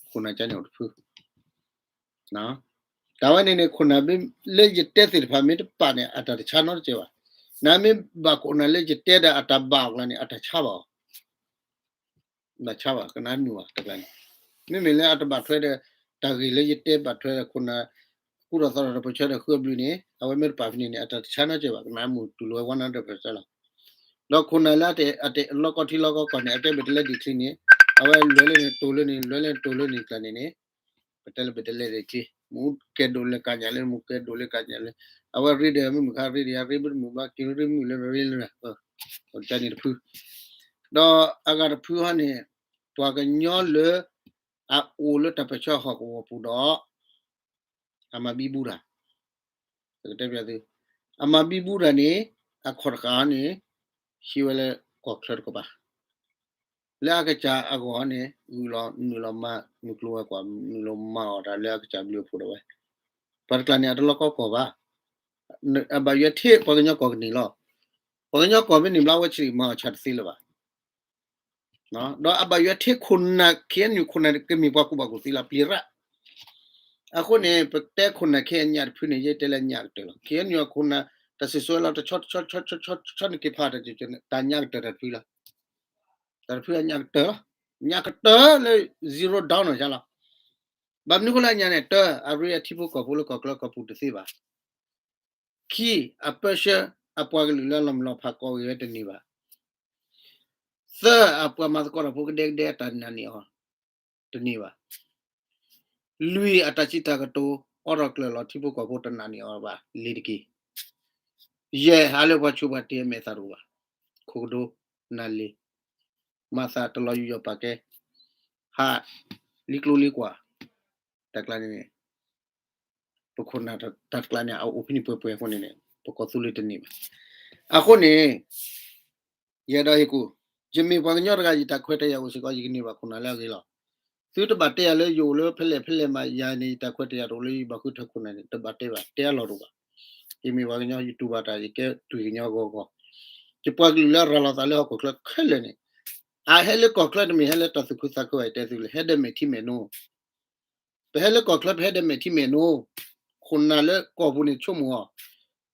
ခိၣ်နၢ်ကန့ၣ်အိၣ်တဖု တၢ်ဝဲန့ၣ်န့ၣ် ခိၣ်နၢ်လၢယတဲသ့ၣ်တဖၣ်မ့ၢ်တပာ်န့ၣ် အတၢ်တဆါနီတစဲးဘၣ်. နမ့ၢ်ဘၣ်ခိၣ်နၢ်လၢယတဲဒီးအတၢ်ဘၣ်အီၤကျါန့ၣ် အတၢ်ဆါဘၣ်အီၤ ဘၣ်ဆါဘၣ် ကနၣ်မုာ်ဘၣ်တကျါန့ၣ်, မ့မ့ၢ်လၢအတဘၣ်ထွဲဒီး တၢ်ဂ့ၢ်လၢယတဲဘၣ်ထွဲဒီးခိၣ်နၢ် ကူၣ်ထီၣ်သိးတၢ်ပၢၢ်ဆၢဒီးဃုအဘျုးန့ၣ် အဝဲမ့ၢ်တပာ်ဖဲန့ၣ်န့ၣ် အတၢ်တဆါနီတစဲးဘၣ် ကနၣ်မုာ်တူၢ်လိာ်ဝဲ one hundred percent လီၤ. ဒီးခိၣ်နၢ်လၢအတလီၢ်ကီထံလီၢ်ကီကီၢ်န့ၣ် အကဲဘဲၣ်တလဲဒံၣ်ချံန့ၣ် အဝဲလဲၤလၢန့ၣ်တိၢ်လၢန့ၣ် လဲၤလၢန့ၣ်တိၢ်လၢန့ၣ်ကျါန့ၣ်န့ၣ် ပတဲလၢဘဲၣ်တလဲဒံၣ်ချံ မူကဲဒိၣ်လၢကညးလၢ မူကဲဒိၣ်လၢကညးလၢ အဝဲရ့ဒီးမုၢ်မုၢ်ခါရ့ဒီး ရ့မုၢ်တမုာ်ဘၣ် က့ၤရ့မုၢ်လၢရ့လၢ တၢ်န့ၣ်တဖု ဒီးအဂၤတဖုဟီန့ၣ် ပှၤကညီလၢ အအိၣ်လၢတၢ်ပၢၢ်ဆၢဟီၣ်ကဝီၤပူၤဒီး အမၤဘံဘူတၢ် ပကတဲပျးသု အမၤဘံဘူတၢ်န့ၣ် အခီၣ်တဃာ်န့ၣ် ဟံးဝဲလၢကီၢ်ချၢတကပၤ လၢအကစၢ်အဂီၢ်န့ၣ် ဂုာ်လီၤနုာ်လီၤမၤနုာ်ကျိၤဝဲၤကွာ် နုာ်လီၤမၤအီၣ်တၢ်လၢအကစၢ်ဘျုးအဖှိၣ်ဒၣ်ဝဲ ပှၤတကျါန့ၣ် အတလီၢ်ကီကီၢ်ဘၣ် အဘၣ်ယွၤထံၣ်ပှၤကညီကီၢ်ကန့ၢ်လီၤ. ပှၤကညီကီၢ်မ့ၢ်န့ၢ်ဘျီဝဲဆံးမၤအီၣ်ဆၣ်တသ့လၢၤဘၣ် ဒီးအဘၣ်ယွၤထံၣ်ခိၣ်နၢ် ခ့ၣ်အဲၣ်ယူၣ် ခိၣ်နၢ်ကမ့ၢ်ပှၤကူၣ်ဘၣ်ကူၣ်သ့လီၤ ပျံၤရၣ် အဃိန့ၣ် ပတဲခိၣ်နၢ်ခဲအံၤညၣ်တဖုန့ၣ် ယတဲလၢညၣ်ကတၢၢ်လီၤ. ခ့ၣ်အဲၣ်ယူၣ်အခိၣ်နၢ် တၢ်စံၣ်စိၤလီၤ တဆီတဆီတဆီတဆီတဆီန့ၣ်က့ၤဖးတၢ် တၢ်ညၣ်ကတၢၢ်တၢ်တဖုလီၤ. တၢ်တဖုအညၣ်ကတၢၢ်လီၤ. ညၣ်ကတၢၢ်လၢ zero down နီၤလီၤ. ဘၣ်မနုၤဃိလၢအညၣ်န့ၣ် တၢ အရ့အထံဖိကီၢ်ဖိလၢကီၢ်ချၢကီၢ်ပူၤတသ့ဘၣ်. ခံ အပၢဆှၢ အပှၤကလုာ်လၢအလီၤမုၢ်လီၤဖးကိးဂ့ၤဝဲတန့ၢ်ဘၣ်. သၢ အပှၤမၤသကိးတၢ်ဖိကဒဲကဒဲအတၢ်နာ်န့ၢ်အီၤ တန့ၢ်ဘၣ်. လွံၢ် အတၢ်စံးတၢ်ကတိၤ အိးထီၣ်ကျၢၤလီၤထံဖိကီၢ်ဖိတနာ်န့ၢ်အီၤဘၣ် လ့ၤတက့ၢ်. ယဲၢ် ဟးလၢပှၤဆူးပှၤတ့အမဲာ်သးတအိၣ်ဘၣ်. ခိၣ်ကဒိ နၢ်လ့ၤ မၤသးတလီၤယူးယီၣ်ပာ်ကဲ ဟး လံကျိလံကွာ် တၢ်ကျါန့ၣ်န့ၣ် ပခိၣ်နၢ်တၢ်တကျါန့ၣ် အအိၣ်ဖဲန့ၣ်ပှဲၤပှဲၤအဃိန့ၣ်န့ၣ် ပကီၢ်သူလ့ၤတန့ၢ်ဘၣ်. အဃိန့ၣ် ယဲဒၣ်ဟ့ၣ်ကူၣ် ယမ့ၢ်ပှၤကညီတဂၤ ယတၢ်ခွဲးတၢ်ယာ်အိၣ်စ့ၢ်ကီး ယကန့ၢ်ဘၣ်ခိၣ်နၢ်လၢအဂ့ၤလီၤ. သုတဘၣ်တဲယၤလၢယအိၣ်လၢဖဲလဲၣ်ဖဲလဲၣ်မး ယၤန့ၣ် ယတၢ်ခွဲးတၢ်ယာ်တအိၣ်လၢယဘၣ်ဃုထၢခိၣ်နၢ်န့ၣ် တဘၣ်တဲဘၣ် တဲအလီၢ်တအိၣ်ဘၣ်. ယမ့ၢ်ပှၤကညီ ယတူၢ်ဘၣ်တၢ် ယကဲတွံၢ်ကညီဂီၢ်ဂီၢ် ယပှၤကလုာ်လၢအရၤလီၤသးလၢဟီၣ်ခိၣ်ချၢခဲလၢာ်န့ၣ် အဟဲလၢကီၢ်ချၢတမ့ၢ်ဟဲလၢတၢ်သူၣ်ခုသးခုဘၣ် ယတဲသုလၢ ဟဲဒီးမဲာ်ထံမဲာ်နိ ပဟဲလၢကီၢ်ချၢ ပဟဲဒီးမဲာ်ထံမဲာ်နိ, ခိၣ်နၢ်လၢကီၢ်ပူၤန့ၣ်ဆိကမိၣ်အီၤ,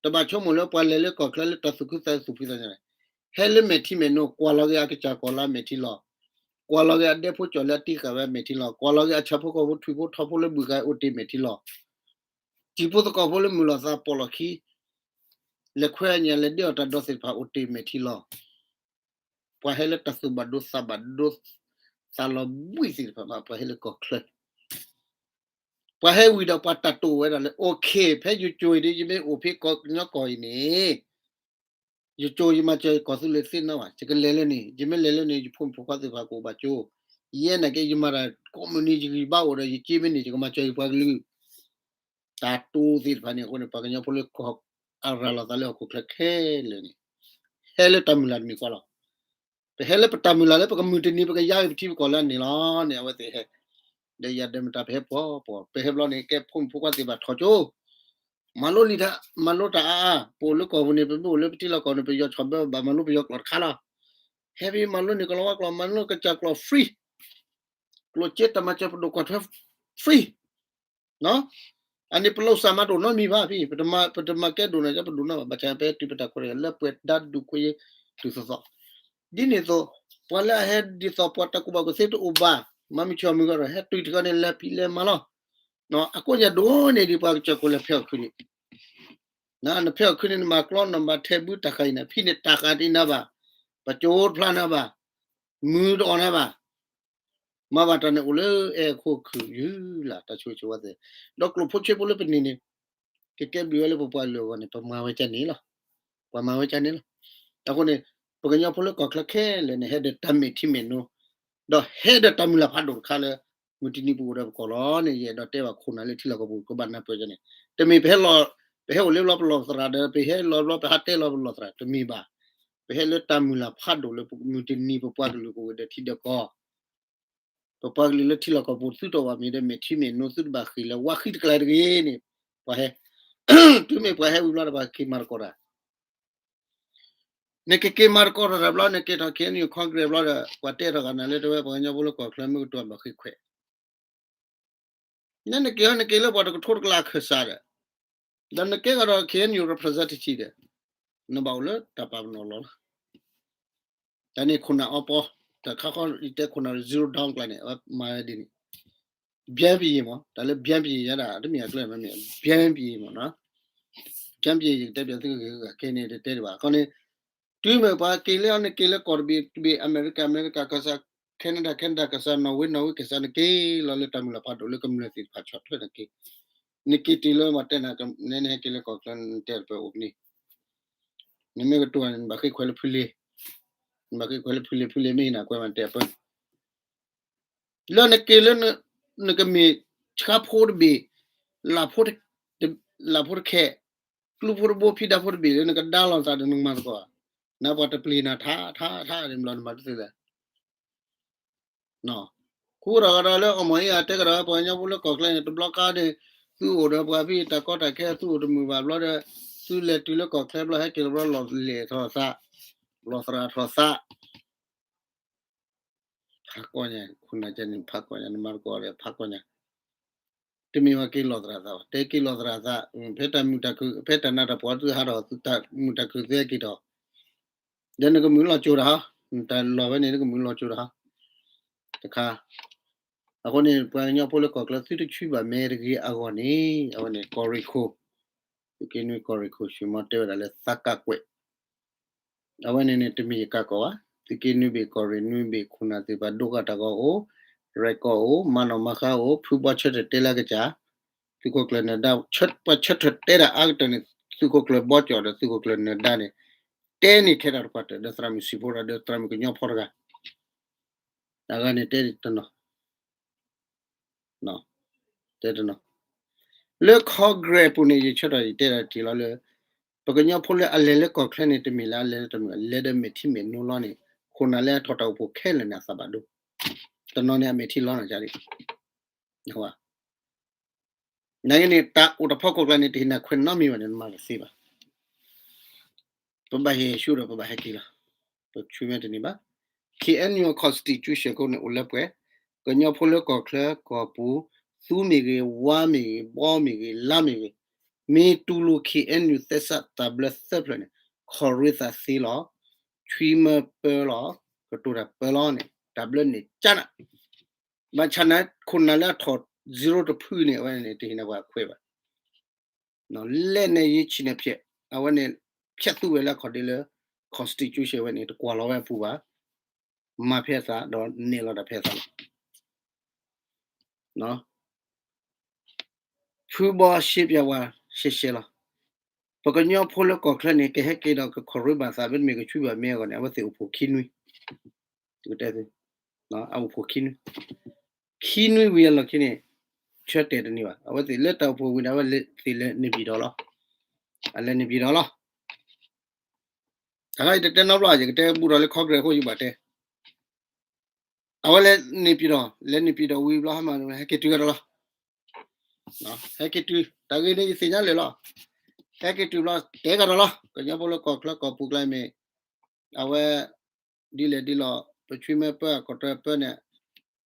တဘၣ်ဆိကမိၣ်လၢပှၤလဲၤလၢကီၢ်ချၢလၢတၢ်သူၣ်ခုသးခုသူၣ်ဖှံသးညီန့ၣ်, ဟဲလၢမဲာ်ထံမဲာ်နိ, ကွၢ်လီၤက့ၤအကစၢ်ကီၢ်လၢအမဲာ်ထံလီၤ, ကွၢ်လီၤက့ၤအဒဲဖိကၠီၣ်လၢအတံၢ်ဃာ်ဝဲအမဲာ်ထံလီၤ, ကွၢ်လီၤက့ၤအဆၣ်ဖိကီၢ်ဖိထွံၣ်ဖိထီဖိလၢဘုၣ်ဃာ်အိၣ်တ့ၢ်မဲာ်ထံလီၤ တံၤဖိသကိးဖိလၢမုၢ်လီၤသးပိာ်လီၤခံ, လဲၤခွဲးအညၣ်လဲၤဒ့အီၣ်တၢ်ဒီးသ့ၣ်တဖၣ်အိၣ်တ့ၢ်မဲာ်ထံလီၤ. ပှၤဟဲလၢတၢ်သူၣ်ဘၣ်ဒိသးဘၣ်ဒိ, သးလီၤဘှံးသ့ၣ်တဖၣ်ဘၣ် ပှၤဟဲလၢကီၢ်ချၢ, ပှၤဟဲဝံၤဒီးပှၤတၢ်တိာ်ဝဲဒၣ်လၢ okay ဖဲယိၤကၠိၤအံၤဒီး ယမ့ၢ်အိၣ်ဖဲကီၢ်ကညီကီၢ်အံၤန့ၣ် ယကၠိယမၤစၢၤယကီၢ်သူလ့ၤသ့ၣ်နီၣ်ဘၣ်, ယကလဲၤလၢန့ၣ်, ယမ့ၢ်လဲၤလၢန့ၣ် ယဖိမုၣ်ဖိခွါသ့ၣ်တဖၣ်ကအိၣ်ဘၣ်ကၠိ, ယဲနာ်က့ ယမၤတၢ်ကိးမုၢ်နံၤ ယဂံၢ်ဘါအိၣ်ဒီး ယက့မ့ၢ်န့ၣ် ယကမၤစၢၤယပှၤကလုာ် တၢ်တိၢ်သ့ၣ်တဖၣ်န့ၣ်အဃိန့ၣ် ပှၤကညီဖိလၢကီၢ်အရၤလီၤသးလၢဟီၣ်ခိၣ်ချၢခဲလၢာ်န့ၣ် ဟဲလၢတၢ်မုၢ်လၢ်တမံၤဃီလီၤ. ပဟဲလၢပတၢ်မုၢ်လၢ်လၢပကမုၢ်တနံၤ ပကယါအံၤပထံပကီၢ်လၢန့ၣ်လီၤန့ၣ် အဝဲသ့ၣ်ဟဲ, ဒီးယၤဒၢးမတၤပဟဲပှီၢ်ပှီၢ် ပဟဲဘျီန့ၣ် ကဲဖိမုၣ်ဖိခွါသ့ၣ်တဖၣ်ထီၣ်ကၠိ, မၤလိလံာ်တၢ်, မၤလိတၢ်အါအါ, ပအိၣ်လၢကီၢ်ပူၤန့ၣ် ပမ့ၢ်အိၣ်လၢပထံလီၢ်ကီၢ်န့ၣ် ပယီၤဆီၣ်ဘၢဘၣ် မၤလိပယီၤကျိာ်တခါလီၤ. ဟဲဖဲမၤလိန့ၣ်ကလီၤဝါကျိာ် မၤလိကစၢ်ကျိာ် free, ကျိၣ်စ့တၢ်မၤစၢၤပဒိၣ်ကွၢ်ထွဲ free အန့ၣ်ပလီၢ်စၢ်မၤဒိၣ်နီတမံၤဘၣ်ဖဲ ပတမၤကဲဒိၣ်န့ၣ် ပဒိၣ်နီဘၣ် ဘၣ်ဆၣ်ပဟဲတုၤပတၢ်ခွဲးတၢ်ယာ်လၢပှဲၤဒါဒူၣ်ခွဲးယာ်တုၤသိးသိး, ဒ်န့ၣ်အသိး ပှၤလၢအဟဲဒ်သိးပှၤတၢ်ကူၣ်ဘၣ်ကူၣ်သ့တအိၣ်ဘၣ် မၤမုၢ်ဆ့ၣ်အီၤမုၢ်ဂီၢ်ဒီး ဟဲတုၤတခီန့ၣ် လဲၤဖံးလဲၤမၤလီၤ. အကိးညါဒိၣ်န့ၢ်ဒံးပှၤကစၢၢ်ခိၣ်လၢဖဲအီၣ်ခုန့ၣ် နဖဲအီၣ်ခုန့ၣ် နမၤကျီနဘၣ်ထဲဘု တၢ်ဃာ်အံၤန့ၣ် ဖံးန့ၣ်တၢ်ဃာ်တအံၤနၤဘၣ်, ပကၠိတဖျါနၤဘၣ်, မုၢ်တအီၣ်နၤဘၣ်, မၤဘၣ်တၢ်န့ၣ်အိၣ်လၢအဲၣ်ခိၣ်ခုၣ်ယုၢ်လၢ် တၢ်ဆိၣ်ဂ့ၤဆိၣ်ဝါသ့ၣ်, ဒီးကျိၣ်ဖိဆ့ဖိလၢပန့ၢ်န့ၣ် ကကဲဘျုးဝဲလၢပပှၤကလုာ်အဂီၢ်န့ၣ် ပမၤဝဲကန့ၣ်လီၤ. ပှၤမၤဝဲကန့ၣ်လီၤ. အဃိန့ၣ် ပကညီဖိလၢကီၢ်ချၢခဲလၢာ်န့ၣ် ဟဲဒီးတၢ်မဲာ်ထံမဲာ်နိ, ဒီးဟဲဒီးတၢ်မုၢ်လၢ်ဖးဒိၣ်တခါလၢ မုၢ်တနံၤပအိၣ်ဒီးပကီၢ်လီၤန့ၣ် ယအဲၣ်ဒိးတဲဘၣ်ခိၣ်နၢ်လၢထံလီၢ်ကီၢ်ပူၤ ကဘၣ်နၢ်ပၢၢ်ကန့ၣ်, တမ့ၢ်ပဟဲလီၤ, ပဟဲအိၣ်လၢလီပလီၢ်သရၣ်ဒီး ပဟဲလီၤဘျီ ပဟးတဲလီၤပလီၢ်သရၣ် တမ့ၢ်ဘၣ်. ပဟဲလၢတၢ်မုၢ်လၢ်ဖးဒိၣ်လၢမုၢ်တနံၤပပှၤကလုာ်ကအိၣ်ဒီးထံဒီးကီၢ် ပပှၤကလုာ်လၢထံလီၢ်ကီၢ်ပူၤသုတအိၣ်ဘၣ်မ့ၢ်ဒီး မဲာ်ထံမဲာ်နိသုတဘၣ်ဃ့ၢ်လၢၤ ဝါဃံတကျါတဂ့ၤန့ၣ်, ပှၤဟဲ, တုၤမ့ၢ်ပှၤဟဲဝံၤဘျီဒီး ပှၤက့ၤမၤသကိးတၢ်, နကက့ၤမၤသကိးတၢ်တဘျီ နက့ၤထီၣ် K N U Congress ဘျီဒီး ပှၤတဲထီၣ်ဂၤနၤလၢ တဝဲပှၤကညီဖိလၢကီၢ်ချၢမ့ၢ်ကတိၤဘၣ်ဃ့ၢ်ခွဲး နနက့ၤဟီ နက့ၤလၢပှၤတကထိတကလးခၢၣ်စးဒီး, ဒီးနကဲကဒီး K N U representative ဒီး, နဘၣ်အိၣ်လၢတၢ်ပာ်ပနီၣ်လီၤလီၤ. တၢ်န့ၣ်ခိၣ်နၢ်အီပီ, တၢ်ခါခီယတဲခိၣ်နၢ် zero down ကျါန့ၣ် အဝဲမၤဝဲဒ်န့ၣ်, ဘၠၣ်ပယံၤမး တၢ်လၢဘၠၣ်ပယံၤယဲဒၣ် တမ့ၢ်အကျဲမ့ၢ် ဘၠၣ်ပယံၤမးနီၤ, ဘၠၣ်ပယံၤ ယကတဲဘၣ်သုဂ့ၤဂ့ၤ ခဲန့ၣ်တတဲတဘၣ် ခီန့ၣ် တုၤမ့ၢ်ပှၤက့ၤလၢအီၤ နက့ၤလၢကီၢ်တဘ့ၣ်တဘ့ၣ် အမဲရကၤ အမဲရကၤကီၢ်စၢ် Canada Canada ကီၢ်စၢ် Norway Norway ကီၢ်စၢ် နက့ၤလီၤလၢတၢ်မုၢ်လၢ်ဖးဒိၣ်လၢကမျၢၢ်သ့ၣ်တဖၣ်ဆီၣ်ထွဲနက့ၤ, နက့ၤတုၤလၢမၤတဲနၤ နဲနဟဲက့ၤလၢကီၢ်ချၢ နတဲတပၢၢ်အိၣ်ကန့ၢ်, နမ့ၢ်ကတိၤနဘၣ်ဃ့ခွဲးလၢဖုလ့ၤ, နဘၣ်ဃ့ခွဲးလၢဖုလ့ၤ ဖုလ့ၤမ့ၢ်ဟ့ၣ်နၤကွဲးမၤတဲအပၢၢ် လၢနက့ၤလၢ နကမ့ၢ်ဆှါဖိတဘ့ၣ်, လၢ်ဖိတခဲ, ကျူဖိတဘိ ဖံဒါဖိတဘ့ၣ်လၢနကဒါလီၤသးဒီးနကမၤသကိး, နပှၤတပျံၤနၤထါထါထါန့ၣ် ဘျီနမၤတသ့လဲၣ်. ဃူဒီးကဒီးလၢအီၣ်မီၢ်အံၤအတဲကဒီး ပှၤကညီဖိလၢကီၢ်ချၢန့ၣ် တဘျီကါန့ၣ် သုအိၣ်ဒီးပှၤဖံးတၢ်ကီတၢ်ခဲ သုအိၣ်တမုာ်ဘၣ်ဘျီဒီး သုလဲၤတုၤလၢကီၢ်ချၢဘျီ ဟဲက့ၤလီၤဘျီလီၢ်လဲၢ်ထီၣ်သး, လီၢ်သရၣ်ထီၣ်သး ဖးကီၢ်ညါ ခိၣ်နၢ်ကန့ၣ် ဖးကီၢ်ညါ နမၤသကိးဒီးဖးကီၢ်ညါ, တမ့ၢ်ဝဲက့ၤလီၢ်သရၣ်သးဘၣ် တဲက့ၤလီၢ်သရၣ်သး, ဖဲတၢ်မုာ်တၢ်ခုၣ် ဖဲတၢ်နးတၢ်ဖှီၣ်သုဟးထီၣ် သုတၢ်မုာ်တၢ်ခုၣ်သုဟဲက့ၤထီၣ်, ဒီးနကမုာ်လီၤကၠိတဟါ, နတၢ်လီၢ်ဝဲန့ၣ် နကမုာ်လီၤကၠိတဟါ, တခါ, အဃိန့ၣ် ပှၤကညီဖိလၢကီၢ်ချၢ သုတဆှံဘၣ်မဲတဂ့ၤအဂီၢ်န့ၣ် အဝဲန့ၣ် ကီၢ်ရ့ၣ်ခိၣ်, သုးက့နွံကီၢ်ရ့ၣ်ခိၣ် ဆှၢမီတဲဝဲဒၣ်လၢသးကးကွဲး အဝဲန့ၣ်န့ၣ် တမ့ၢ်ယကးကီးဘၣ်, သုးက့နွံဘ့ၣ် ကီၢ်ရ့ၣ်နွံဘ့ၣ် ခိၣ်နၢ်သ့ၣ်တဖၣ် ဒိကနၣ်တၢ်ဂီၤအိၣ်, record အိၣ်, မၤနီၣ်မၤဃါအိၣ်, ဖုဘီဆၢထၢၣ်တဲလၢကစၢ်, သုးခိၣ်ကျၢၢ်နၢၤဒါ, ပှၤဆၢထၢၣ်တဲတၢ်အါကတၢၢ်န့ၣ် သုးခိၣ်ကျၢၢ်ဘီကၠီၣ်ဒီးသုးခိၣ်ကျၢၢ်နၢၤဒါန့ၣ်, တဲန့ၢ်ခဲတၢ်တပှၢ်တၢၢ် ဒီးသရၣ်မုၣ်စံၣ်ဖိတဂၤ ဒီးသရၣ်မုၣ်ကညီဖိတဂၤ အဂၤန့ၣ်တဲတနီၤ, တဲတနီၤ, လၢ Congress ပူၤန့ၣ် ယဆၢထၢၣ်ယတဲတၢ်တထံၣ်လီၤလၢ ပကညီဖိလၢအလဲၤလၢကီၢ်ချၢန့ၣ် တမ့ၢ်လၢအလဲၤလၢတၢ်မုၢ် အလဲၤဒီးမဲာ်ထံမဲာ်နိလီၤန့ၣ် ခိၣ်နၢ်လၢအထီၣ်တၢ်အိၣ်ဖှိၣ်ခဲလၢာ်န့ၣ် အသးဘၣ်ဒိ, တနီၤန့ၣ် အမဲာ်ထံလီၤနၤကဒံး နက့န့ၣ် တၢ်အိၣ်တၢ်ဖီခိၣ်ကျါန့ၣ် တဟ့ၣ်နၤခွဲးနီတမံၤဘၣ်န့ၣ် နမၤတသ့ဘၣ်. ပဘၣ်ဟ့ၣ်ဆူၣ်ဒီးပဘၣ်ဟဲက့ၤလီၤ. ပဆူၣ်မဲာ်တန့ၢ်ဘၣ်. K N U constitution ခိၣ်န့ၣ် အိၣ်လၢပှဲၤ, ကညီဖိလၢကီၢ်ချၢကီၢ်ပူၤ, သူမ့ၢ်ဂ့ၤ, ဝါမ့ၢ်ဂ့ၤ, ဘီမ့ၢ်ဂ့ၤ, လါမ့ၢ်ဂ့ၤ, မ့ၢ်တူၢ်လိာ် K N U သဲစးတၢ်ဘျၢသၢဖျၢၣ်န့ၣ် ခီၣ်ရ့သးသ့လီၤ. ဆွံမၢပၢလီၤ. ကတိၤတၢ်ပၢလီၤန့ၣ် တၢ်ဘျၢန့ၣ်ကနၣ် ဘၣ်ဆၣ်န့ၣ် ခိၣ်နၢ်လၢအထီၣ် zero တဖုန့ၣ် အဝဲန့ၣ် တဟ့ၣ်နၤပှၤခွဲးဘၣ်. လဲၣ်န့ၣ်ယဆံၣ်န့ၣ်ဖျဲး, အဝဲန့ၣ် ဖျဲးသူဝဲလၢအခီၣ်ဒ့လၢ constitution ဝဲန့ၣ် တကွၢ်လီၤဝဲအပူၤဘၣ်. မၤဖဲအသး ဒီးနဲၣ်လီၤတၢ်ဖဲအသးလီၤ. ဖုဘီရှဲပၠးဝဲရှဲရှဲလီၤ. ပှၤကညီဖိလၢကီၢ်ချၢန့ၣ် ကဟဲက့ၤဒီးကခီၣ်ရ့ဘၣ်သး မ့တမ့ၢ်ကဆှံဘၣ်မဲအဂီၢ်န့ၣ် အဝဲသ့ၣ်အိၣ်ဖှိၣ်ခံနွံ, အအိၣ်ဖှိၣ်ခံနွံ, ခံနွံဝံၤအလီၢ်ခံန့ၣ် ဆၢတဲာ်တန့ၢ်ဘၣ်. အဝဲသ့ၣ်လၢတၢ်အိၣ်ဖှိၣ်ဝံၤန့ၣ် အဝဲသ့ၣ်လဲၤန့ၣ်ပၠံၣ်ဒီးလီၤ. အလဲၤန့ၣ်ပၠံၣ်ဒီးလီၤ. တခါအံၤတတဲနီတဘျီ ယကတဲဘူးဒီးလၢ Congress အဃိ ယဘၣ်တဲ အဝဲလဲၤန့ၣ်ပၠံၣ်ဒီး လဲၤန့ၣ်ပၠံၣ်ဒီးဝံၤဘျီ ဟဲမၤ ဟဲက့ၤတုၤကဒီးလီၤ. ဟဲက့ၤတုၤ တၢ်ဂ့ၢ်န့ၣ် ယသ့ၣ်ညါလၢာ်လီၤ. ဟဲက့ၤတုၤဘျီ တဲကဒီးလီၤ. ကညီဖိလၢကီၢ်ချၢကီၢ်ပူၤကျါမ့ၢ် အဝဲ ဒ်လဲၣ်ဒ်လဲၣ် ပဆွံမဲပၢ ကီၢ်တၢပၢန့ၣ်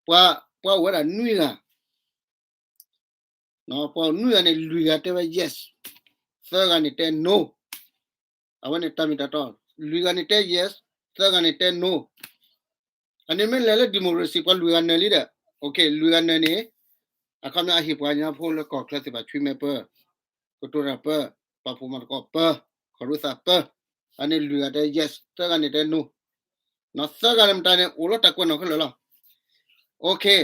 ပှၤ ပှၤအိၣ်ဝဲဒၣ်နွံဂၤ ပှၤနွံဂၤန့ၣ် လွံၢ်ဂၤတဲဝဲ yes, သၢဂၤန့ၣ်တဲ no. အဝဲန့ၣ်တၢ်မ့ၢ်တၢ်တီ, လွံၢ်ဂၤန့ၣ်တဲ yes, သၢဂၤန့ၣ်တဲ no. အန့ၣ်မ့ၢ်လဲၤလၢ democracy ပှၤလွံၢ်ဂၤနၢၤလံဒီး okay လွံၢ်ဂၤနၢၤန့ၣ် အခီပညီအဟ့ၣ်ပှၤကညီဖိလၢကီၢ်ချၢသ့ၣ်တဖၣ်ဆွံမဲပၢ, ကတိၤတၢ်ပၢ, ပာ်ဖှိၣ်မၤသကိးပၢ, ခီၣ်ရ့သးပၢ, အန့ၣ်လွံၢ်ဂၤတဲ yes, သၢဂၤန့ၣ်တဲ no. သၢဂၤန့ၣ်မတၤန့ၣ် အိၣ်လၢတၢ်ကွဲးနီၣ်ခဲလၢာ်လီၤ. Okay,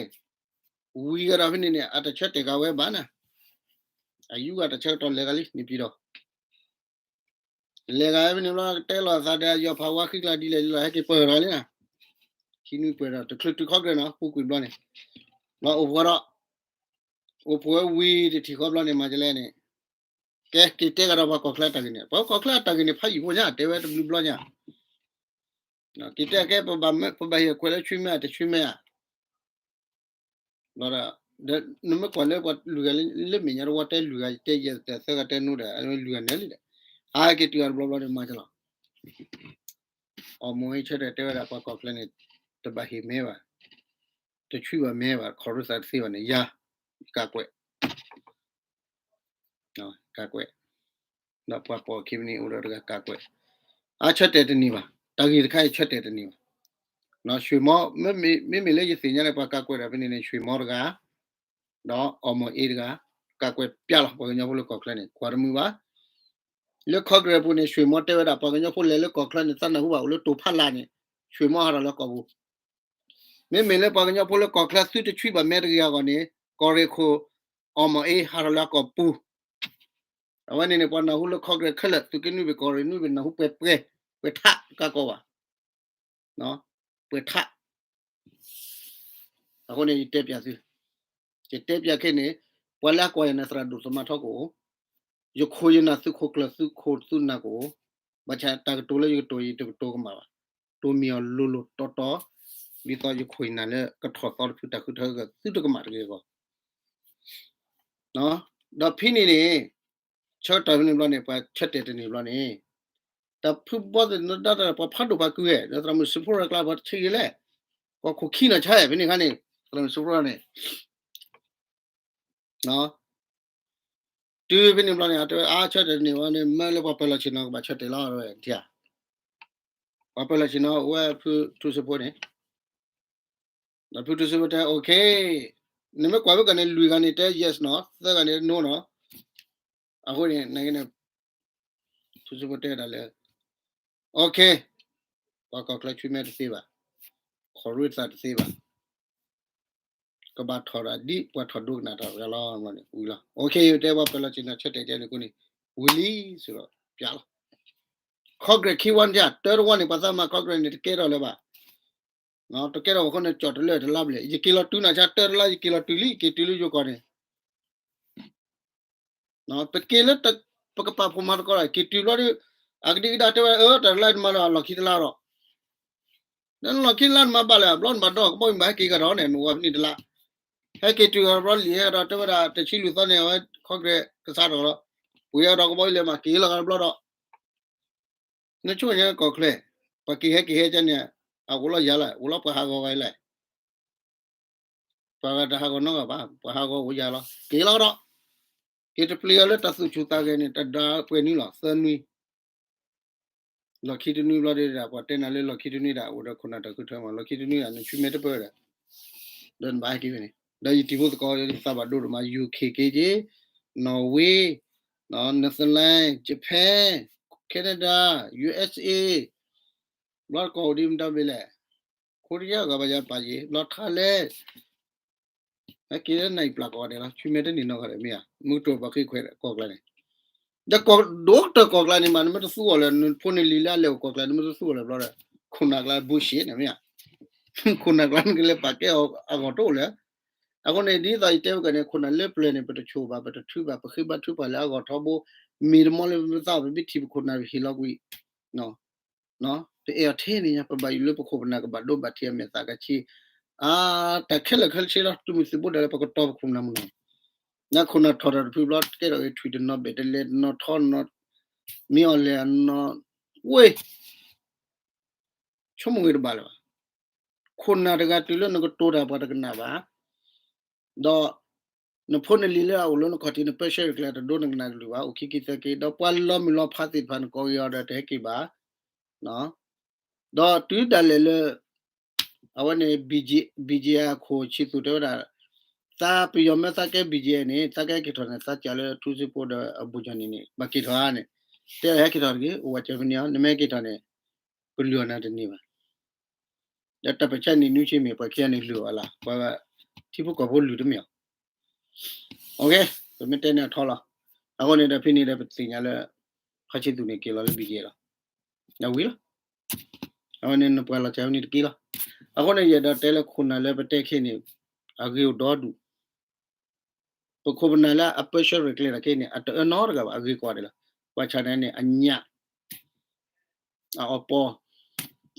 ဝံၤဂၤဒီးဖဲန့ၣ်န့ၣ် အတဆၢတဲာ်က့ၤဝဲဘၣ်နၤ, အယူဂၤတဆၢကတီၢ်လဲၤဂၤလံ န့ၣ်ပၠံၣ်ဒီး လဲၤဂၤဖဲန့ၣ်ဘျီ တဲလီၤအသးဒီး ယီၤဖးဝါဃံကျါဒ်လဲၣ်ဒ်လဲၣ် ဟဲက့ၤပၢၢ်ထီၣ်လံနၤ, ခံနွံပှဲၤဒီး တချုးတုၤ Congress နီၤ ပူၤကွံာ်ဘျီန့ၣ်, ဘျီအိၣ်ဖှိၣ်ဒီး အိၣ်ဖှိၣ်ဝဲဝံၤတထံၣ်ဃီဘျီန့ၣ် မၤကလဲၣ်န့ၣ်, ကဲ က့ၤတဲကဒီးပှၤကီၢ်ချၢတၢ်ဂ့ၢ်န့ၣ်, ပှၤကီၢ်ချၢအတၢ်ဂ့ၢ်န့ၣ် ဖးယံာ်ဖိညါ တဲဝဲတဘျုးဘျီညါ, က့ၤတဲကဲ ပဘၣ်ဟ့ၣ်အခွဲးလၢဆွံမဲအတဆွံမဲဧါ ဒီး နမ့ၢ်ကွၢ်လၢပှၤလွံၢ်ဂၤလၢမဲာ်ညါတဝီတဲလွံၢ်ဂၤတဲယဲၢ် သၢဂၤတဲနိဒီး အလွံၢ်ဂၤနၢၤလံဒီး ဟဲက့ၤတုၤအတဘျီဘျီန့ၣ်မၤကလီၤ. အီၣ်မိၣ်အ့ၣ်ဆၢတဲာ်တဲဝဲဒၣ်ပှၤကီၢ်ချၢန့ၣ် တဘၣ်ဟ့ၣ်မဲဘၣ်, တဆွံဘၣ်မဲဘၣ်, ခီၣ်ရ့သးတသ့ဘၣ်န့ၣ် ယၤ ကးကွဲး ကးကွဲး, ဒီးပှၤပိာ်အခံမနုၤအိၣ်ဒီးတဂၤကးကွဲး, အဆၢတဲာ်တန့ၢ်ဘၣ်, တၢ်ဂ့ၢ်တခါအံၤဆၢတဲာ်တန့ၢ်ဘၣ်. ဆွ့ၣ်မီ မ့မ့ၢ်လၢယသ့ၣ်ညါန့ၣ် ပှၤကးကွဲးဒီးဖဲန့ၣ်န့ၣ် ဆွ့ၣ်မီတဂၤ, ဒီးအီၣ်မိၣ်အ့ၣ်တဂၤ, ကးကွဲးပျဲလီၤ ပှၤကညီဖိလၢကီၢ်ချၢန့ၣ် ကွၢ်တမုာ်ဘၣ်. လၢ Congress ပူၤန့ၣ် ဆွ့ၣ်မီတဲဝဲဒၣ် ပှၤကညီဖိလဲၤလၢကီၢ်ချၢန့ၣ် သးနၢ်ဟူဘၣ်အိၣ်လၢတိၤဖးလာ်န့ၣ်, ဆွ့ၣ်မီဟးထီၣ်လၢကီၢ်ပူၤ မ့မ့ၢ်လၢပှၤကညီဖိလၢကီၢ်ချၢသုတဆွံဘၣ်မဲတဂ့ၤအဂီၢ်န့ၣ် ကီၢ်ရ့ၣ်ခိၣ် အီၣ်မိၣ်အ့ၣ်ဟးထီၣ်လၢအကီၢ်ပူၤ, အဝဲန့ၣ်န့ၣ် ပှၤနၢ်ဟူလၢ Congress ခဲလၢာ် သုးက့နွံဘ့ၣ် ကီၢ်ရ့ၣ်နွံဘ့ၣ် နၢ်ဟူပှဲၤပှဲၤ, ပှဲၤထးကကီးဘၣ်, ပှဲၤထး, အဃိန့ၣ် ယတဲပျးသု, ယတဲပျးခဲန့ၣ်, ပှၤလၢအကွၢ်ယၤန့ၣ် သရၣ်ဒိၣ်သမါထီကအိၣ်, ယခိၣ်ယနၢ်သုးခိၣ်ကျၢၢ်သုးခိၣ်သုးနၢ်ကအိၣ်, ဘၣ်ဆၣ်တၢ်ကတိၤလၢယကတိၤအံၤ တကတိၤကမၣ်ဘၣ်, တိၢ်မံၤအီၤလိၤလိၤတီတီ, ဒ်သိးယခိၣ်ယနၢ်လၢကထီၣ်သီတဖုတၢ်ဃုထၢဂၢၢ်သုတကမၣ်တဂ့ၤအဂီၢ် ဒီးဖဲန့ၣ်န့ၣ်, ဆၢကတီၢ်ဖဲန့ၣ်ဘျီန့ၣ် ပှၤဆၢတဲာ်တန့ၢ်ဘျီန့ၣ်, တၢ်ဖုဘီသ့ၣ်နဒါတၢ် ပှၤဖးဒိၣ်ဖးကုဟဲ ဒီးသရၣ်မုၣ်စံးဖိရၢကျါ ပှၤတဆံဂ့ၤလဲၣ်, ပှၤခိၣ်ခံနီၢ်ဆါဟဲ ဖဲန့ၣ်ခါန့ၣ် သရၣ်မုၣ်စံးဖိရၢန့ၣ် တုၤဖဲန့ၣ်ဘျီန့ၣ် အတဲဝဲ အါ ဆၢတဲာ်တန့ၢ်ဘၣ်န့ၣ် မၢလၢပှၤပၢၤလီၢ်ဆ့ၣ်နီၤကဘၣ်ဆၢတဲာ်လီၤ ဝဲထံဧါ, ပှၤပၢၤလီၢ်ဆ့ၣ်နီၤအိၣ်ဝဲဖုထူစ့ဖိန့ၣ် ဒီးဖုထူစ့ဖိတဲ okay, နမ့ၢ်ကွၢ်ဝဲကီၢ်န့ၣ် လွံၢ်ဂၤန့ၣ်တဲ yes နီၤ, သၢဂၤန့ၣ် no နီၤ, အဃိန့ၣ် နကန့ၣ် ထူစ့ဖိတဲဒၣ်လၢ okay, ပှၤကီၢ်ချၢဆွံမဲတသ့ဘၣ်, ခီၣ်ရ့သးတသ့ဘၣ်, ကဘၣ်ထီၣ်ဒၣ်ဒ်ပှၤထီၣ်ဒိကနၣ်တၢ်တဂၤလီၤန့ၣ် ဝံၤလီၤ. Okay, တဲပှၤပၢၤလီၢ်ဆ့ၣ်နီၤဆၢတဲာ်တဲန့ၣ်အဃိန့ၣ် ဝံၤလံ စ့ၢ်ကီး ပၠးလီၤ. Congress ခံဝီန့ၣ် တၢ်တဝီန့ၣ် ပှၤသးမၤ Congress န့ၣ် တကဲထီၣ်လၢၤဘၣ်, တကဲထီၣ်ဘၣ်အဃိန့ၣ် ကၠီၣ်တလၢတလါဘျဲၣ် ယက့ၤလီၤတုၤနၤဆါတၢ်တလါ ယက့ၤလီၤတုၤလံ က့ၤတုၤလၢယိၤကီၢ်န့ၣ် ပက့ၤလၢ ပကပာ်ဖှိၣ်မၤသကိးဒီး က့ၤတုၤဘျီဒီး အကဒံကဒါတဲဝဲ အၢ တၢ်တလါနမၤဒီးလီၢ်ခံတလါဒီး နလီၢ်ခံတလါနမၤဘၣ်လၢၤ ဘျီနဘၣ်ဒီးကဘီယူၤ နဘၣ်ဟဲက့ၤကဒီးန့ၣ် နဝၤဖဲန့ၣ်တလါ ဟဲက့ၤတုၤကဒီးဘျီလံာ်ဟဲကဒီးတဲဝဲဒၣ် တဆံလွံၢ်သီန့ၣ် အဝဲ Congress ကစးထီၣ်လီၤ ပှ့ၤကဒီးကဘီယူၤလဲၤမး က့ၤလီၤကဒီးဘျီဒီး နဆိကမိၣ်ညါကီၢ်ချၢ ပှၤက့ၤဟဲက့ၤဟဲကန့ၣ် အအိၣ်လီၤယၤလၢ အိၣ်လီၤပှၤဟးဂီၤဂၤလၢ ပှၤဂၤတဟးဂီၤနီတဂၤဘၣ် ပှၤဟးဂီၤအိၣ်ယၤလီၤ က့ၤလီၤဒီး က့ၤတပျံၤအီၤလၢတၢ်သူၣ်ဆူၣ်သးဂဲၤန့ၣ် တဒါပှဲၤနွံလီၤ သၢနွံ လီၢ်ခံတနွံဘျီဒီး ပှၤတဲနၤလၢလီၢ်ခံတနွံဒၣ် အိၣ်ဒီးခိၣ်နၢ်တၢ်ဃုထၢမး လီၢ်ခံတနွံဒၣ် နဆွံမဲတပၢၢ်ဒီး ဒီးနဘၣ်ဟဲက့ၤဖဲန့ၣ် ဒီးယတံၤဖိသကိး ယသးဘၣ်ဒိဒိၣ်မး UK က့ၤက့ၤ Norway, Netherlands, Japan, Canada, USA ဘျီတကီၢ်အိၣ်ဒံးမတၤဘ့ၣ်လဲၣ် ခိတယါဂၤဘၣ်ယၤပာ်ယံၤ ဘျီထါလဲၣ် ဟဲက့ၤလၢနအံၤပျၢ်ကိးဂၤဒဲးလီၤ ဆွံမဲတန့ၢ်နီတဂၤဒီးမ့ၢ်ဧါ မုၢ်ကတိၤပှၤဃ့ခွဲးကိးကျါန့ၣ် ဒီးကီၢ်ဒိၣ်ကတၢၢ်ကီၢ်ကျါန့ၣ်မး နမ့ၢ်တသူအီၤလၢၤ နဖိနလံၤလၢအလဲၤအိၣ်ကီၢ်ကျါ နမ့ၢ်တသူအီၤလၢၤဘျီဒီး ခိၣ်နၢ်ကျါ bullshit န့ၣ်မ့ၢ်ဧါ, ခိၣ်နၢ်ကျါနကလဲၤပာ်ကဲအီၤအဂီၢ်တအိၣ်လၢၤ. အဃိန့ၣ် ဒ်သိးယတဲဝဲကန့ၣ် ခိၣ်နၢ်လၢပျၢၤန့ၣ် ပတဆိၣ်ဘၣ် ပတထုဘၣ် ပဃ့ဘါထုကဖၣ်လၢအဂီၢ်ထီဘိ, မ့ၢ်တမီလၢပသး ပဘၣ်ထံၣ်ပခိၣ်နၢ်ဟ့ၣ်လီၤကွံာ် တအဲၣ်အီၤထဲန့ၣ်ညါ ပဘၣ်ယိၣ်လၢပခိၣ်ပနၢ်ကဘၣ်ဒိဘၣ်ထံးအမဲာ်သၣ်ကဆ့, အါ, တၢ်ခဲလၢာ်ခဲဆ့လီၤ တုၤမုၢ်သံၣ်ဘိဒၣ်လၢပကတီၤပခိၣ်ပနၢ်မုၢ်နီၤ, နခိၣ်နၢ်ထီၣ်တၢ်တဖုဘျီ ကဲထီၣ်ဂ့ၤ ထွံၣ်တနီၤဘဲၣ်တလဲၤတနီၤထီနီၤ, မ့ၢ်အီၤလဲၤအနီၤ, ဝ့ၢ် ဆိကမိၣ်ဂ့ၤတဘၣ်လၢၤဘၣ်. ခိၣ်နၢ်တဂၤတုၤလၢနကတိၤတၢ်ပှၤတကနၣ်ဘၣ်, ဒီး နဖိနလံၤလၢအအိၣ်လၢနခီၣ်ထံး နပၢဆှၢကျဲတဒိနကနၣ်ကလုၢ်ဘၣ် အိၣ်ခံက့ၤသၢက့ၤ ဒီးပှၤလီၤမုၢ်လီၤဖးသ့ၣ်တဖၣ် နကိးဂ့ၤအီၤဒီးတဟဲက့ၤဘၣ်, ဒီးတုၤဒၣ်လဲာ်လၢ အဝဲန့ၣ် BGF အခိၣ်ဆံးသူၣ်တဲဝဲဒၣ်, သးပယီၤမၢသးကဲ BGF န့ၣ် သးကဟဲက့ၤထီၣ်န့ၣ် သးကးလၢထူစ့ဖိဒီးအဘူးကၠီၤန့ၣ်န့ၣ် ဘၣ်က့ၤထီၣ်ဧါန့ၣ်, တဲဟဲက့ၤထီၣ်တဂ့ၤ အိၣ်ဝဲကဲဖဲန့ၣ်အီၤ နမ့ၢ်ဟဲက့ၤထီၣ်န့ၣ် ပလုၢ်အီၤနၤတန့ၢ်ဘၣ်. ဒီးတၢ်ပၢဆှၢန့ၣ် နွံဆံမ့ၢ်ပှၤခံဂၤန့ၣ်လုၢ်အီၤလီၤ, ပှၤထံဖိကီၢ်ဖိလုၢ်တမ့ၢ်အီၤ. ပမ့ၢ်တဲန့ၣ်အထီလီၤ. အဃိန့ၣ်ဒီးဖဲန့ၣ်ဒီးပသ့ၣ်ညါလၢ ခီဆံးသူၣ်န့ၣ်က့ၤလီၤလၢ BGF လီၤ. ဝံၤလီၤ. အဝဲန့ၣ်နပှၤလီၤစှၤဝဲန့ၣ်တက့ၢ်လီၤ. အဃိန့ၣ် ယအဲၣ်ဒိးတဲလၢခိၣ်နၢ်လၢပတဲခဲန့ၣ် အဂ့ၤအိၣ်ဒီဒူၣ် ပခိၣ်ပနၢ်လၢအပၢဆှၢရဲၣ်ကျဲၤတၢ်ခဲန့ၣ် အတအၢနီတဂၤဘၣ် အဂ့ၤကွၢ်ဒၣ်လီၤ. ဘၣ်ဆၣ်န့ၣ်န့ၣ် အညၣ် အအီပီ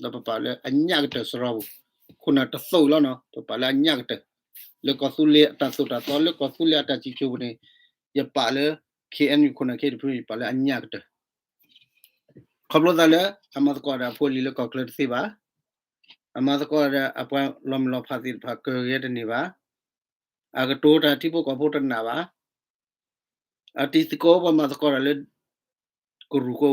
ဒီးပပာ်လၢအညၣ်ကတၢၢ်စရီပူၤ, ခိၣ်နၢ်တသိးလီၤနီၤ ပပာ်လၢအညၣ်ကတၢၢ်, လၢကီၢ်သူလ့ၤအတၢ်သိၣ်တၢ်သီ လၢကီၢ်သူလ့ၤအတၢ်စံၣ်စိၤပူၤန့ၣ် ယပာ်လၢ KNU ခိၣ်နၢ်ခဲတဖုန့ၣ် ယပာ်လၢအညၣ်ကတၢၢ် ခီဖျိသးလၢ အမၤသကိးဒီးအဖိအလံၤလၢကီၢ်ချၢတသ့ဘၣ်, အမၤသကိးဒီးအပှၤလီၤမုၢ်လီၤဖးသ့ၣ်တဖၣ်ကဂဲၤတန့ၢ်ဘၣ်, အကတိၤတၢ်ထံဖိကီၢ်ဖိတနၢ်ဘၣ်, အတံၤသကိးပှၤမၤသကိးတၢ်လၢ ကရူၢ်ကိ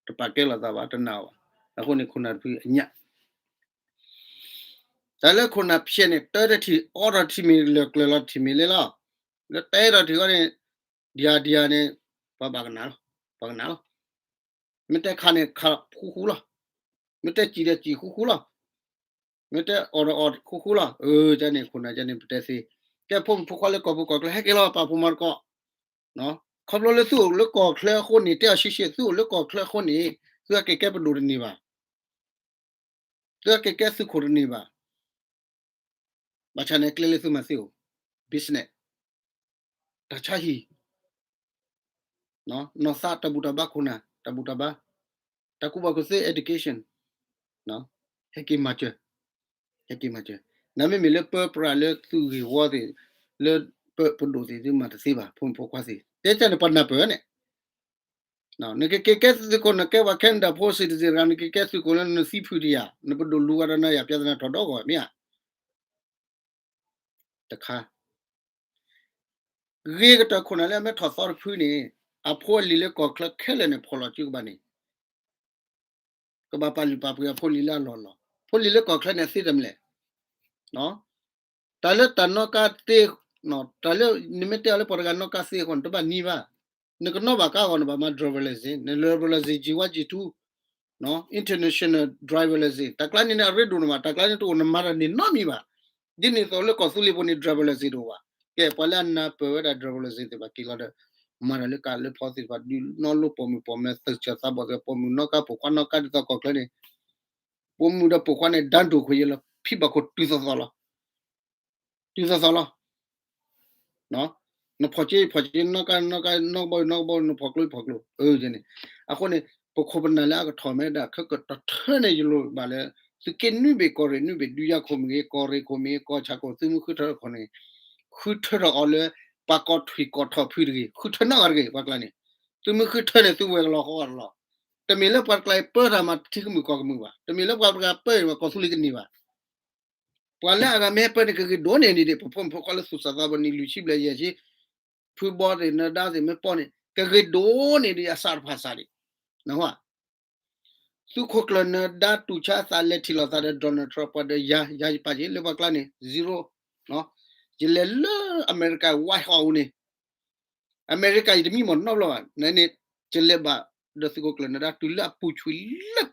တပာ်ကဲလိာ်သးဘၣ် တနာ်ဘၣ်. အဃိန့ၣ်ခိၣ်နၢ်တဖုအညၣ် တၢ်လၢခိၣ်နၢ်ဖျဲးန့ၣ် တၢတထံၣ် အိးထီၣ်ထံၣ်မ့ၢ်လၢာ်ကျၢၤလီၤထံၣ်မ့ၢ်လဲလီၤ, လၢတဲထီၣ်ထံၣ်ဃီန့ၣ် ဒံယၤဒံယၤန့ၣ် ပှၤဘၣ်ကနၣ်လီၤ, ပှၤကနၣ်လီၤ. မ့ၢ်တဲခးန့ၣ်ခးဃူဃူလီၤ, မ့ၢ်တဲစံၣ်ဒီးစံၣ်ဃူဃူလီၤ, မ့ၢ်တဲအီၣ်ဒီးအီၣ်ဃူဃူလီၤ. အၢ ကန့ၣ်ခိၣ်နၢ်ကန့ၣ်ပတဲသ့, ကဲဖိမုၣ်ဖိခွါလၢကီၢ်ပူၤကီၢ်ချၢဟဲက့ၤလီၤ ပာ်ဖှိၣ်မၤသကိး ခီဖျိလၢသုအိၣ်လၢကီၢ်ချၢအဃိန့ၣ် တဲအီၤရှဲရှဲ သုအိၣ်လၢကီၢ်ချၢအဃိန့ၣ် သုဟဲက့ၤကဲပဒိၣ်တန့ၢ်ဘၣ်, သုဟဲက့ၤကဲသုးခိၣ်တန့ၢ်ဘၣ်. ဘၣ်ဆၣ်န့ၣ်ကျဲလၢသုမၤသ့အိၣ် business, တၢ်ဆါဟံၣ်, နီၢ်သးတၢ်ဘူၣ်တၢ်ဘါခိၣ်နၢ် တၢ်ဘူၣ်တၢ်ဘါ, တၢ်ကူၣ်ဘၣ်ကူၣ်သ့ education, ဟဲက့ၤမၤစၢၤ, ဟဲက့ၤမၤစၢၤ. နမ့မ့ၢ်လၢပၢပြးလၢသုဂ့ၢ်ဝီသ့ၣ်, လၢပပဒိၣ်သ့ၣ် သုမၤတသ့ဘၣ် ဖိမုၣ်ဖိခွါသ့ၣ် တဲတၢ်န့ၣ်ပှၤနၢ်ပၢၢ်ဝဲန့ၣ် နကက့ၤကဲသုးခိၣ် နကဲပှၤ Canada ဖိ citizen တဂၤ နကကဲသုးခိၣ်လၢနသံဖုးတယၤ နပဒိၣ်လူၤဂၤဒီးနၤယၤ ပြဿနာထီၣ်ဒီဂီၢ်မ့ၢ်ဧါ. တခါ ဂ့ၤကတၢၢ်ခိၣ်နၢ်လၢအမ့ၢ်ထီၣ်သီတဖုန့ၣ် အဖိအလံၤလၢကီၢ်ချၢခဲလၢာ်န့ၣ် ဖီၣ်လီၤစုကဘၣ်န့ၣ် ကဘၣ်ပာ်လုၢ်ပာ်ပှ့ၤအဖိလံၤလၢအလီၢ်လီၢ်, ဖိလံၤလၢကီၢ်ချၢန့ၣ်သ့တမံၤလဲၣ်. တၢ်လၢတၢ်နီၣ်ကါသ့, တၢ်လၢနမ့ၢ်တဲအီၤလၢပှၤတဂၤနီၣ်ကါသ့အဃိန့ၣ် တဘၣ်နံၤဘၣ်. နကနီၣ်ဘၣ်ကါအဂီၢ် နဘၣ်မၤ driver license, န driver license ကံဝါကံထူ international driver license တၢ်ကျါန့ၣ်န့ၣ် အရ့ဒိၣ်နဘၣ်, တၢ်ကျါန့ၣ်တအိၣ်နမၤတၢ်န့ၣ်နီတမံၤဘၣ်. ဒ်န့ၣ်အသိးလၢကီၢ်သူလ့ၤဖိန့ၣ် driver license တအိၣ်ဘၣ်. ကဲ ပှၤလၢအနၢ်ပၢၢ်ဝဲဒၣ် driver license သ့ၣ်တဖၣ်က့ၤလီၤဒီး မၤတၢ်လၢကးလၢဖီသ့ၣ်တဖၣ် ဒုးနီၣ်လိပိာ်မုၣ်ပိာ်မၢၤ သုးစၢၤသးဘီၣ်သ့ၣ် ပိာ်မုၣ်နီၣ်ကါပိာ်ခွါနီၣ်ကါဒ်သိးကီၢ်ချၢန့ၣ် ပိာ်မုၣ်ဒီးပိာ်ခွါန့ၣ် ဒၢဒိၣ်ခွဲးယာ်လီၤ ဖံဘၣ်ခိၣ်တုၤသီသီလီၤ. တုၤသီသီလီၤ. နဖီၣ်က့ၤဖီၣ်က့ၤ နီၣ်ကါနီၣ်ကါ နီၣ်ကဘီယူၤနီၣ်ကဘီယူၤ နဖီၣ်ကျိဖီၣ်ကျိ အန့ၣ်. အဃိန့ၣ် ပခိၣ်ပနၢ်လၢအကထီၣ်မဲဒၣ်ခဲကတၢၢ်န့ၣ် ယလိၣ်ဘၣ်လၢ သုးက့နွံဘ့ၣ် ကီၢ်ရ့ၣ်နွံဘ့ၣ် ဒုးယၤခိၣ်မ့ၢ်ဂ့ၤ ကီၢ်ရ့ၣ်ခိၣ်မ့ၢ်ဂ့ၤ ကီၢ်ဆၣ်ခိၣ် သုမ့ၢ်ဃုထၢခိၣ်န့ၣ် ဃုထၢထီၣ်အီၤလၢ ပှၤကီၢ်ထွံၣ်ကီၢ်ထီၣ်ဖုတဂ့ၤ ဃုထၢနီတဂၤတဂ့ၤ ပှၤကျါန့ၣ်. သုမ့ၢ်ဃုထၢန့ၣ် သုဝဲကလီၤဃီကလီၤ. တမ့ၢ်လၢပှၤတကျါအံၤ ပၢတၢ်မၤထံကမုၢ်ကီၢ်ကမုၢ်ဘၣ်. တမ့ၢ်လၢပှၤတဂၤပၢအံၤ ပှၤကီၢ်သူလ့ၤကန့ၢ်ဘၣ်. ပှၤလၢအဂၤမ့ၢ်ဟဲပၢန့ၣ် ကဂ့ၤဒိၣ်န့ၢ်ဒံးဒံး ပဖိမုၣ်ဖိခွါလၢသူၣ်စၢ်သးဘီၣ်နံၣ်လွံၢ်ဆံဘျဲၣ်ယဲၢ်ဆံ ဖုဘီသ့ၣ် နၢၤဒါသ့ၣ် မ့ၢ်ပၢန့ၣ် ကဂ့ၤဒိၣ်န့ၢ်ဒံး အစးတဖၣ်စးဒံး. နၢ်ဟူဧါ. သုးခိၣ်ကျၢၢ်နၢၤဒါတူၢ်ဆါအသးလဲၤထံၣ်လိာ်သးဒီး Donald Trump ပှၤဒီးယၤ ယၤယပာ်က့ၤလၢပှၤကျါန့ၣ် zero, ယလဲၤလၢအမဲရကၤ White House န့ၣ် အမဲရကၤ ယတမံမီၢ်နီတဘျီဘၣ် နန့ၣ် ယလဲၤဘၣ်ဒီးသုးခိၣ်ကျၢၢ်နၢၤဒါ တုၤလၢအပူၤဆှံလၢ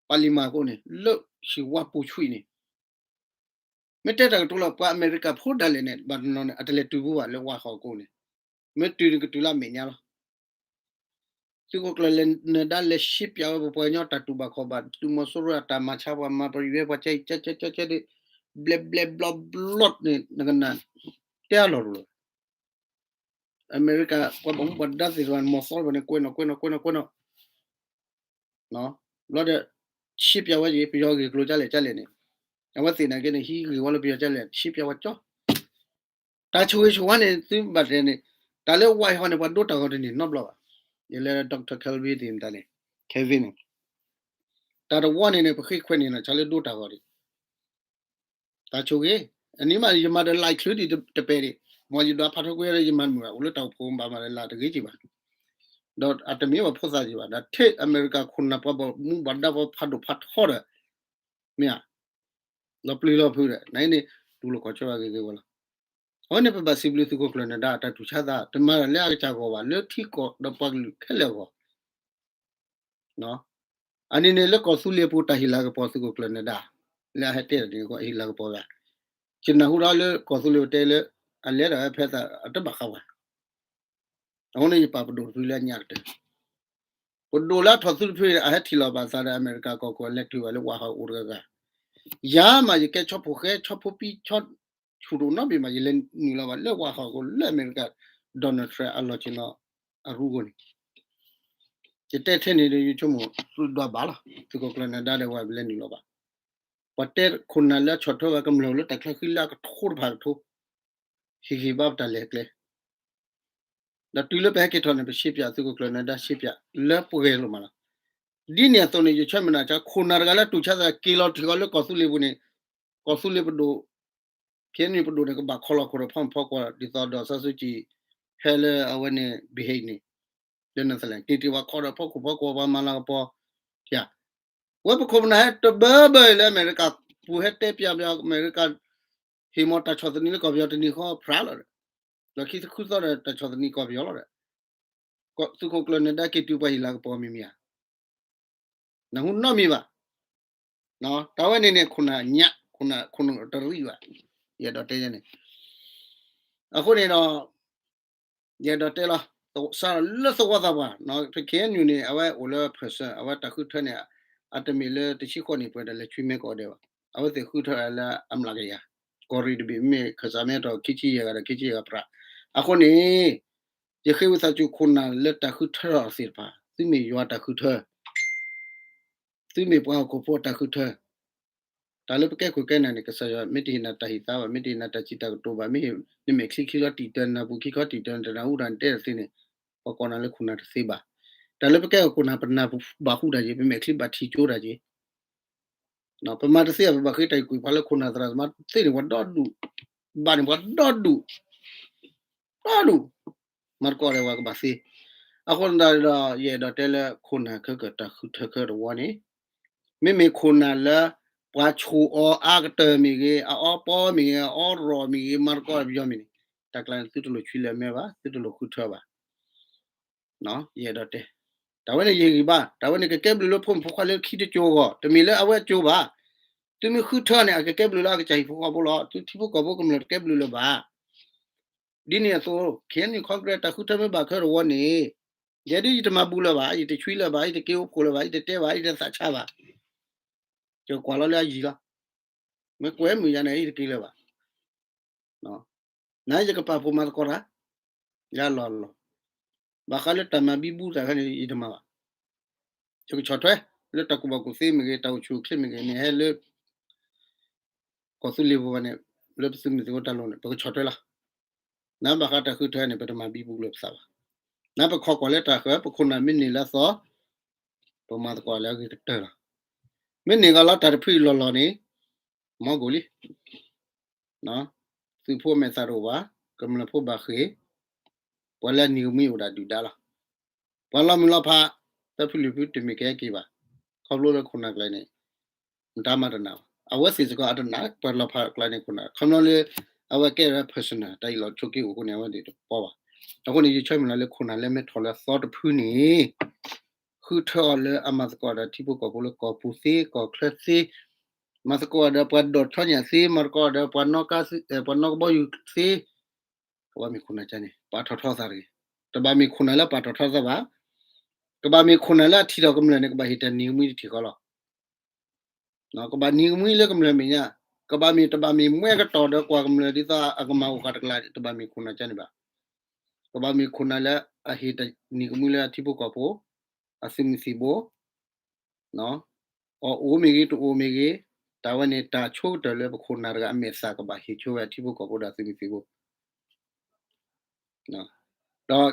ပၤလံၤမၤကိးန့ၣ် လၢဟံၣ်ဝါပူၤဆှံန့ၣ် မ့ၢ်တဲတၢ်ကတိၤလၢ ပှၤအမဲရကၤဖိဒၣ်လဲာ်န့ၣ် ဘၣ်တနီၤန့ၣ် အတလဲၤတုၤဘူးဘၣ်လၢ White House ကိးန့ၣ် မ့ၢ်တုၤန့ၣ်ကတုၤလၢအမဲာ်ညါလီၤ. သုးခိၣ်ကျၢၢ်နၢၤဒါလဲၤရှင်းပြဝဲပပှၤကညီတၢ်တူၢ်ဘၣ်ခီၣ်ဘၣ် သုးမီၤစိရိၤအတၢ်မၤဆါ ပှၤမၤပယွဲပှၤကဲအံၤ ကဲကဲကဲကဲဒ် ဘျဲဘျဲဘျီဘျီန့ၣ် နကနၣ် တဲအလီၢ်တလီၢ် အမဲရကၤ ပှၤဘၣ်မူဘၣ်ဒါသ့ၣ်တဖၣ်န့ၣ် မီၤသီတဖၣ်န့ၣ် ကွဲးနီၣ်ကွဲးနီၣ်ကွဲးနီၣ်ကွဲးနီၣ် ဘျီဒီး ရှင်းပြဝဲက့ၤ ပယီၤဂ့ၢ်ကျိၤကလဲၣ်ကလဲၣ်န့ၣ် အဝဲသ့ၣ်နာ်က့န့ၣ် ဟံးဂ့ၢ်ဝီလၢပယီၤကလဲၣ် ရှင်းပြဝဲကၠီ တၢ်ဆိၣ်ဂ့ၤဆိၣ်ဝါန့ၣ် သုဘၣ်တဲန့ၣ် တၢ်လၢ White House န့ၣ် ပှၤဒိတၢ်ဂီၤတန့ၢ်နီတဘျီဘၣ်. ယလဲၤ Doctor Kevin သ့ၣ်မတၤန့ၣ် Kevin န့ၣ် တၢ်တဝီန့ၣ်န့ၣ် ပဃ့ခွဲးန့ၢ်နီၢ်ဆါလၢဒိတၢ်ဂီၤဒံး တၢ်ဆိၣ်ဂ့ၤ အနံၤမး ယမၤဒီး live ချုးဒံးတပဲာ်ဒံး မ်ယဒွးဖးထီကွံာ်ဒီး ယမၤမုာ်ဘၣ် အိၣ်လၢတၢ်အိၣ်ဖှိၣ်ဘၣ်မၤဒီးလၢတဂ့ၤက့ၤဘၣ် ဒီးအတမ့ၢ်ဘၣ်ဖိသၣ်က့ၤဘၣ် ဒီးထဲအမဲရကၤခိၣ်နၢ်ပှၤဘၣ်မူဘၣ်ဒါပှၤဖးဒိၣ်ဖးထီဒီး မ့ၢ်ဧါ လီၤပျံၤလီၤဖုးဒီး နအံၤန့ၣ် တူၢ်လိာ်ခီၣ်ဆၢဘၣ်ဂ့ၤဂ့ၤဝဲလီၤ. အဝဲန့ၣ်ပဘၣ်စံးဘျုးသုးခိၣ်ကျၢၢ်နၢၤဒါအတၢ်တူၢ်ဆါသး တမၤဒီးလၢအကစၢ်ဂီၢ်ဘၣ် လၢထံကီၢ်ဒီးပှၤကလုာ်ခဲလၢာ်အဂီၢ် အန့ၣ်န့ၣ်လၢကီၢ်သူလ့ၤပူၤတၢ်ဟ့ၣ်လၤကပီၤသုးခိၣ်ကျၢၢ်နၢၤဒါ လၢအဟဲတဲတၢ်န့ၣ် ဟ့ၣ်လၤကပီၤဝဲ ယနၢ်ဟူဒီးလၢကီၢ်သူလ့ၤပတဲလၢ အလဲၤဒီးဖဲသးအတဘၣ်ဃးဝဲ အဃိန့ၣ်ယပာ်ပဒိၣ်တဖုလၢအညၣ်ကတၢၢ် ပဒိၣ်လၢအထီၣ်သုတဖုန့ၣ် အဟဲထံၣ်လီၤဘၣ်သးဒီးအမဲရကၤကီၢ်ခိၣ်အလဲၤတုၤဘၣ်လၢ White House အိၣ်တဂၤဂၤ ယၤမးယကဲဆီဖိၣ်ဃဲ ဆီဖိပံ ဆီဆူၣ်တအိၣ်နီတဘ့ၣ်မး ယလဲၤနုာ်လီၤဘၣ်လၢ White House အဃိလၢအမဲရကၤ Donald Trump အလီၢ်ဆ့ၣ်နီၤအရူအဃိန့ၣ် ယတဲထဲန့ၣ်ဒီး ယဆိကမိၣ်သုဒွးဘၣ်လီၤ သုးခိၣ်ကျၢၢ်နၢၤဒါဒီးဝဲပလဲၤနုာ်လီၤဘၣ် ပှၤတဲခိၣ်နၢ်လၢဆီၣ်ထွဲဝဲကမျၢၢ်လၢတၢ်ချၢဃံလၢအကထိတဖၣ်ကထိ ဟ့ၣ်ဂံၢ်ဘါပတၢ်လဲၤကျဲ ဒီးတုၤလၢပဟဲက့ၤထီၣ်န့ၣ် ပရှင်းပြသုးခိၣ်ကျၢၢ်နၢၤဒါရှင်းပြလၢပှဲၤလိာ်မးလီၤ. ဒ်န့ၣ်အသိးန့ၣ် ယဆၢမုၢ်လၢ် ခိၣ်နၢ်တဂၤလၢတူၢ်ဆါသးက့ၤလီၤထံၣ်ဃီလၢကီၢ်သူလ့ၤပူၤန့ၣ် ကီၢ်သူလ့ၤပဒိၣ် ခ့ၣ်အဲၣ်ယူၣ်ပဒိၣ်န့ၣ် ကဘၣ်ခီလီၤခိၣ်ဒီးဖီမုၢ်ဖီကွီၤ ဒ်သိးဒီးစီဆူကၠံၣ် ဟဲလၢအဝဲန့ၣ် ဘံၣ်ဟ့ၣ်န့ၣ် လၢ Netherlands က့ၤတ့ၢ်ဝဲခီဒီးဖီခိၣ်ဖီကွီၤ ပှၤမၤလၤကပီၤ ဝဲပခိၣ်ပနၢ်ဟဲတဘၢဘၢအံၤလၢအမဲရကၤပူၤ ဟဲတဲပျးပယီၤ အမဲရကၤ ဟ့ၣ်မီၤတၢ်ဆီၣ်သနံးလၢကီၢ်ပယီၤတနံၤဃီဖျါလီၤဒီး လီၢ်ခံသဃုသီဒီးတၢ်ဆီၣ်သနံးကီၢ်ပယီၤလီၤဒီး သုးခိၣ်ကျၢၢ်နၢၤဒါက့ၤတုၤပှၤဟ့ၣ်လၤကပီၤမံၤမံၤဧါ နၢ်ဟူနီတမံၤဘၣ် တၢ်ဝဲန့ၣ်န့ၣ် ခိၣ်နၢ်ညၣ် ခိၣ်နၢ်တရံးဘၣ် ယအဲၣ်ဒိးတဲန့ၣ် အဃိန့ၣ်ဒီး ယအဲၣ်ဒိးတဲလီၤ စးလၢသဝီသးပှၢ် ပ ခ့ၣ်အဲၣ်ယူၣ်န့ၣ် အဝဲအိၣ်လၢ person အဝဲတၢ်ဃုထၢန့ၣ် အတမ့ၢ်လၢတဆံဃိးနံၣ်ပှဲၤဒီးလဲၤဆွံမဲကီၢ်ဒဲးဘၣ် အဝဲသ့ၣ်ဃုထၢလၢအမျးကယၤ ကီၢ်ရ့ၣ်တဘ့ၣ်မ့ၢ်ခၢၣ်စးမ့ၢ်ထီၣ်ခံဆံယဲၢ်ဂၤဒီးခံဆံယဲၢ်ဂၤပြး အဃိန့ၣ် ယဃ့ဝံသးစူၤခိၣ်နၢ်လၢတၢ်ဃုထၢထီၣ်သ့ၣ်တဖၣ် သုမ့ၢ်ယွၤတၢ်ဃုထၢ သုမ့ၢ်ပှၤဟီၣ်ခိၣ်ဖိတၢ်ဃုထၢ တၢ်လၢပကဲခိၣ်ကဲနၢ်န့ၣ် ကစၢ်ယွၤမ့ၢ်တဟ့ၣ်နၤတၢ်ဟ့ၣ်သါဘၣ် မ့ၢ်တဟ့ၣ်နၤတၢ်စံးတၢ်ကတိၤဘၣ် မ့ၢ်နမဲာ်ချံခံခီတံာ်တၢၢ် နၢ်ပူၤခံခီတံာ်တၢၢ် နတၢ်နၢ်ဟူတၢ်နတဲတသ့န့ၣ် ပှၤကိးနၤလၢခိၣ်နၢ်တသ့ဘၣ် တၢ်လၢပကဲခိၣ်နၢ် ပနၢ်ဘၣ်ဟူတၢ်က့ၤ ပမဲာ်ချံဘၣ်ထံၣ်ကၠိတၢ်က့ၤ ပမၤတသ့ဘၣ် ပဘၣ်ဃ့တၢ်အံၤကွံာ်ပှၤလၢခိၣ်နၢ်သရၣ်သမါသ့န့ၣ် ပှၤဒီဒူၣ် ဘၣ်န့ၣ်ပှၤဒီဒူၣ် ဒီဒူၣ် မၤသကိးဒီးပှၤကဘၣ်သ့ အဃိသတးဒီး ယအဲၣ်ဒိးတဲလၢခိၣ်နၢ်ခဲကတၢၢ်ဃုထၢခဲတဝီန့ၣ် မ့မ့ၢ်ခိၣ်နၢ်လၢ ပှၤဆိၣ်အီၤအါကတၢၢ်မ့ၢ်ဂ့ၤ အအီပီမ့ၢ်ဂ့ၤ အအီရီၣ်မ့ၢ်ဂ့ၤ မၤသကိးဒီးပယီၤမ့ၢ်န့ၣ် တၢ်ကျါန့ၣ်သုတလိၣ်ဆွံလၢအမဲဘၣ် သုတလိၣ်ဃုထၢဘၣ် ယအဲၣ်ဒိးတဲ တၢ်ဝဲန့ၣ်ယဟ့ၣ်ဂံၢ်ဘါ တၢ်ဝဲန့ၣ်ကကဲဘျုးလၢဖိမုၣ်ဖိခွါလၢခံတကၠိၤအဂီၢ် တမ့ၢ်လၢအဝဲအကၠိၤဘၣ် သုမ့ၢ်ဃုထၢန့ၣ် အကကဲဘျုးလၢအကစၢ်ဟံၣ်ဖိဃီဖိလီၤ သုထံဖိကီၢ်ဖိကမျၢၢ်တကဲဘျုးလၢၤဘၣ် ဒ်န့ၣ်အသိး ခ့ၣ်အဲၣ်ယူၣ် Congress တၢ်ဃုထၢမ့ၢ်ဘၣ်ခဲတဝီန့ၣ် ယဲဒ်ယတမၤဘူးလၢၤဘၣ် ယတဆွံလၢၤဘၣ် ယတက့ၤအိၣ်ဖှိၣ်လၢၤဘၣ် ယတတဲဘၣ် ယတသးဆါဘၣ် ယကွၢ်လီၤလၢအယံၤလီၤ မ့ၢ်ကွဲမုာ်ယၤန့ၣ် ယတက့ၤလၢၤဘၣ် နယကပာ်ဖှိၣ်မၤသကိးတၢ် ယလီၢ်လီၢ် ဘၣ်ဃးလၢတၢ်မၤဘံဘူသးခါန့ၣ် ယတမၤဘၣ် ယကဆီၣ်ထွဲ လၢတၢ်ကူၣ်ဘၣ်ကူၣ်သ့မ့ၢ်ဂ့ၤ တၢ်အိၣ်ဆူၣ်အိၣ်ချ့မ့ၢ်ဂ့ၤ မ့ၢ်ဟဲလၢ ကီၢ်သူလ့ၤပူၤဘၣ်န့ၣ် လၢပသုးမုၢ်သံၣ်ဘိတၢ်လိၤန့ၣ် ပကဆီၣ်ထွဲလီၤ နဘၣ်ဃးတၢ်ဃုထၢန့ၣ် ပတမၤဘံဘူလၢပသးဘၣ် နပခီကွၢ်လၢတၢ်ဃၢၤ ပခိၣ်နၢ်မ့ၢ်န့ၢ်လၢအသီ ပမၤသကိးလၢအဂ့ၤကတၢၢ်လီၤ မ့ၢ်န့ၢ်ကီးလီၤတၢ်တဖုအံၤလီၢ်လီၢ်န့ၣ် မီၢ်ကိၣ်လံ သုးဖိမဲာ်သၣ်တအိၣ်ဘၣ် ကမျၢၢ်ဖိဘၣ်ဃ့ၢ် ပှၤလၢအနံၤကမှံအိၣ်ဒၣ်ဒုၣ်ဒါလီၤ ပှၤလီၤမုၢ်လီၤဖး သၢဖုလွံၢ်ဖုတမ့ၢ်ကဟဲက့ၤဘၣ် ခီဖျိလၢခိၣ်နၢ်ကျါန့ၣ် မတၤမၤတနာ်ဘၣ် အဝဲသ့ၣ်စ့ၢ်ကီးအတနာ် ပှၤလီၤဖးကျါန့ၣ်ခိၣ်နၢ် ခီဖျိလၢ အဝဲကဲဝဲ personal တၢ်အံၤလီၤဆိးက့အိၣ်အဃိန့ၣ် အဝဲသ့ၣ်တပီၢ်ဘၣ် အဃိန့ၣ် ယဆၢမုၢ်လၢ်လၢခိၣ်နၢ်လၢမ့ၢ်ထီၣ်လၢအသီတဖုန့ၣ် ဃုထၢအီၤလၢအမၤသကိးဒီးထံဖိကီၢ်ဖိလၢကီၢ်ပူၤသ့ ကီၢ်ချၢသ့ မၤသကိးဒီးပှၤဒိးထီညၣ်သ့ မၤသကိးဒီးပှၤနီၣ်ကါသ့ ပှၤနီၣ်ကဘီယူၤသ့ အဝဲမ့ၢ်ခိၣ်နၢ်ကါန့ၣ် ပာ်ထီၣ်ထီသးတဂ့ၤ တဘၣ်မ့ၢ်ခိၣ်နၢ်လၢပာ်ထီၣ်ထီသးဘၣ် ကဘၣ်မ့ၢ်ခိၣ်နၢ်လၢအထံၣ်ထီၣ်ကမျၢၢ်န့ၣ် ကဘၣ်ဟ့ၣ်တၢ်နံၤကမှံတထံၣ်ဃီလီၤ. ကဘၣ်နံၤကမှံလၢကမျၢၢ်မဲာ်ညါ, ကဘၣ်မ့ၢ်တဘၣ်မ့ၢ်မှဲကတီၢ်ဒီးကွၢ်ကမျၢၢ် ဒ်သိးအကမၤအိၣ်ဃာ်တကျါန့ၣ် တဘၣ်မ့ၢ်ခိၣ်နၢ်ကန့ၣ်ဘၣ်. ကဘၣ်မ့ၢ်ခိၣ်နၢ်လၢအဟ့ၣ်တၢ်နံၤကမှံလၢအထံဖိကီၢ်ဖိ အသုးမုၢ်သံၣ်ဘိ အီၣ်အိၣ်မ့ၢ်ဂ့ၤ တအိၣ်မ့ၢ်ဂ့ၤ, တၢ်ဝဲန့ၣ် တၢ်ဆိကတၢၢ်လၢပခိၣ်နၢ်တဂၤအမဲာ်သၣ်ကဘၣ်ဟ့ၣ်ဆိဝဲအထံဖိကီၢ်ဖိဒီးအသုးမုၢ်သံၣ်ဘိ ဒီး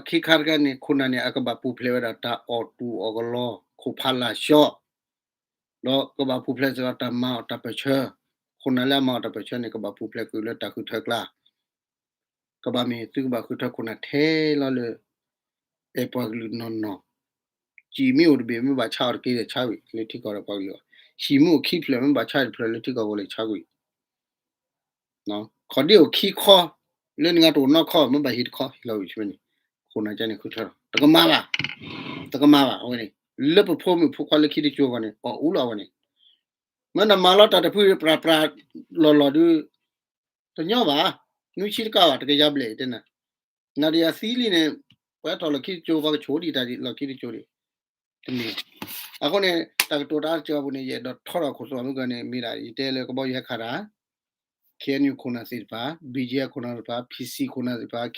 ခံခါတခါန့ၣ် ခိၣ်နၢ်န့ၣ် အကဘၣ်ပူၤဖျဲးဝဲဒၣ်တၢ်အီၣ်တူၢ်အီၣ်ကလီ ခိၣ်ဖးလာ်ဆှီ, ဒီးကဘၣ်ပူၤဖျဲးစ့ၢ်ကီးတၢ်မၤအီၣ်တၢ်ပၢၢ်ဆၢ, ခိၣ်နၢ်လၢအမၤအီၣ်တၢ်ပၢၢ်ဆၢန့ၣ် ကဘၣ်ပူၤဖျဲးကွံာ်လၢတၢ်ဃုထၢကျါ ကဘၣ်မ့ၢ်သုကဘၣ်ဃုထၢခိၣ်နၢ်ထဲလီၤလၢ အဲၣ်ပှၤကလုာ်နီၢ်နီၢ်, စံၣ်မ့ၢ်အိၣ်တဘ့ၣ် မ့ၢ်ဘၣ်ဆါအီၤတက့ၢ်ဒီးဆါကွံာ်လၢထံကီၢ်ဒီးပှၤကလုာ်အဂီၢ်, ဟံၣ်မ့ၢ်အိၣ်ခံဖျၢၣ် မ့ၢ်ဘၣ်ဆါတဖျၢၣ်လၢထံကီၢ်ဝဲလၢဆါကွံာ် ခီၣ်ဒ့အိၣ်ခံခီ, လၢနဂၤတအိၣ်နီတခီ မ့ၢ်ဘၣ်ဟံၣ်တခီ ဟ့ၣ်လီၤဝံၤဆူန့ၣ်, ခိၣ်နၢ်ကန့ၣ်ဃုထၢလီၤ တကမၤဘၣ်, တကမၤဘၣ်အဝဲန့ၣ်, လၢပဖိမုၣ်ဖိခွါလၢခံတကၠိၤအဂီၢ်န့ၣ် အီၣ်အူလီၤအဝဲန့ၣ်, မ့ၢ်နမၤလီၤတၢ်တဖု ပြးပြးလီၢ်လီၢ်ဒုး တညီဘၣ်, နွံဆံတကးဘၣ် တကယၤဘျဲၣ်တဲနၤ, နၤဒီးယၤသံလံန့ၣ်, ပှၤထီၣ်လီၢ်ခံတကၠိၤ ပှၤကဆိးဒံးတၢ်လီၢ်ခံတကၠိၤန့ၣ်, တမ့ၢ်, အဃိန့ၣ် တၢ်ကတိၤတၢ်စၢၤအပူၤန့ၣ် ယအဲၣ်ဒိးထီထီၣ်ခိၣ်သီမုၢ်ကန့ၣ် မ့ၢ်ဒၣ်ယတဲလၢကဘီယူၤဟဲခးတၢ် ခ့ၣ်အဲၣ်ယူၣ်ခိၣ်နၢ်သ့ၣ်တဖၣ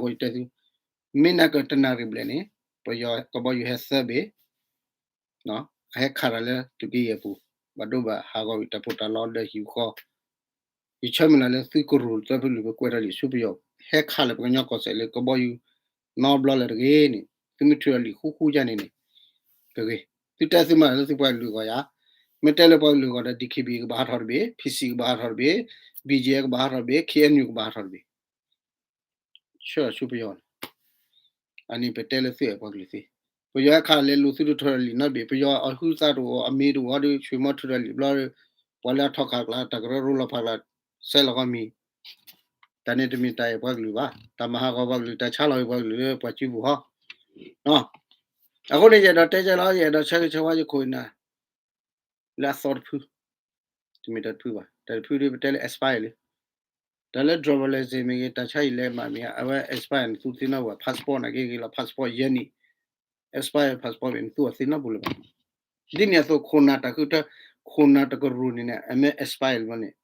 ်, ဘံၣ်ကၠ့ၣ်ခိၣ်နၢ်သ့ၣ်တဖၣ်, ဖံၣ်စံၣ်ခိၣ်နၢ်သ့ၣ်တဖၣ်, ဒံၣ်ခံဘံၣ်ခိၣ်နၢ်သ့ၣ်တဖၣ်, ခီဖျိသုတသ့ၣ်ညါအဃိ ယတဲသု, မ့ၢ်နကတနၣ်ရံၣ်ဘျဲၣ်န့ၣ်, ပယီၤကဘီယူၤဟဲသၢဘ့ၣ်, အဟဲခးတၢ်လၢသုးက့ယဲၢ်ပူၤ, ဘၣ်ဒိဘၣ်ဟးဂီၤဝံၤတၢ်ဖိတၢ်လီၤဒီးဟံၣ်ဃီ, ယဆၢမုၢ်လၢ်လၢသုကရူၢ်သၢဖုလံာ် ပကွဲးထီၣ်လံာ်ဆူပယီၤ, ဟဲခးလၢပကညီကီၢ်စဲၣ်လၢကဘီယူၤနီတဘျီလၢၤတဂ့ၤန့ၣ်, သုမ့ၢ်ထုးထီၣ်လံာ်ဃူဃူယါန့ၣ်န့ၣ်, ကဂ့ၤ, သုတဲသုမၤလၢသုပှၤကလုာ်အဂီၢ်ယါ, မ့ၢ်တဲလၢပှၤကလုာ်အဂီၢ်ဒီး ဒံၣ်ခံဘံၣ် ကဘၣ်ဟးထီၣ်တဘ့ၣ်, ဖံၣ်စံၣ်ကဘၣ်ဟးထီၣ်တဘ့ၣ်, ဘံၣ်ကၠ့ၣ်ကဘၣ်ဟးထီၣ်တဘ့ၣ်, ခ့ၣ်အဲၣ်ယူၣ်ကဘၣ်ဟးထီၣ်တဘ့ၣ် ဆှၢအီၤဆူပယီၤန့ၣ်, အန့ၣ်ပတဲလၢသုအဲၣ်ပှၤကလုာ်သ့, ပယီၤဟဲခးလဲၤလူၤ သုထုးထီၣ်လံာ်နီတဘ့ၣ်, ပယီၤအဟုသးတအိၣ် အမ့ၢ်တအိၣ်ဒီး ဆွ့ၣ်မီထုးထီၣ်လံာ်ဘျီဒီး, ပှၤလၢအထီၣ်ခးကျါ တၢ်ကရၢကရိလီၤဖးကျါ ဆဲးလီၤဃီမံၤ, တၢ်န့ၣ်တမ့ၢ်တၢ်အဲၣ်ပှၤကလုာ်ဘၣ်, တၢ်မၤဟးဂီၤပှၤကလုာ် တၢ်ဆါလီၤက့ၤပှၤကလုာ်လၢပှၤစုပူၤဟီ, အဃိန့ၣ် ယအဲၣ်ဒိးတဲကဲလီၤ ယအဲၣ်ဒိးဆၢဂ့ၤဆၢဝါယခိၣ်နၢ် လၢအသီတဖု, တမ့ၢ်တၢ်တဖုဘၣ်, တၢ်တဖုဒ်ပတဲလၢ expire လံ, တၢ်လၢ driver license မ့ၢ်ဂ့ၤ တၢ်ဆါဟံၣ်လဲၤမးမ့ၢ်ဂ့ၤ အဝဲ expire န့ၣ် သုသ့ၣ်နီၣ်ဝဲ passport နာ်က့ဂ့ၤလီၤ passport ယဲၢ်နံၣ်, expire passport မ့ၢ်န့ၣ် သုအသ့ၣ်နီၣ်ပူၤလၢၤဘၣ်, ဒ်န့ၣ်အသိးခိၣ်နၢ်တၢ်ဃုထၢ, ခိၣ်နၢ်တကရူၢ်န့ၣ်န့ၣ် အမ့ၢ် expire လံဘျီန့ၣ်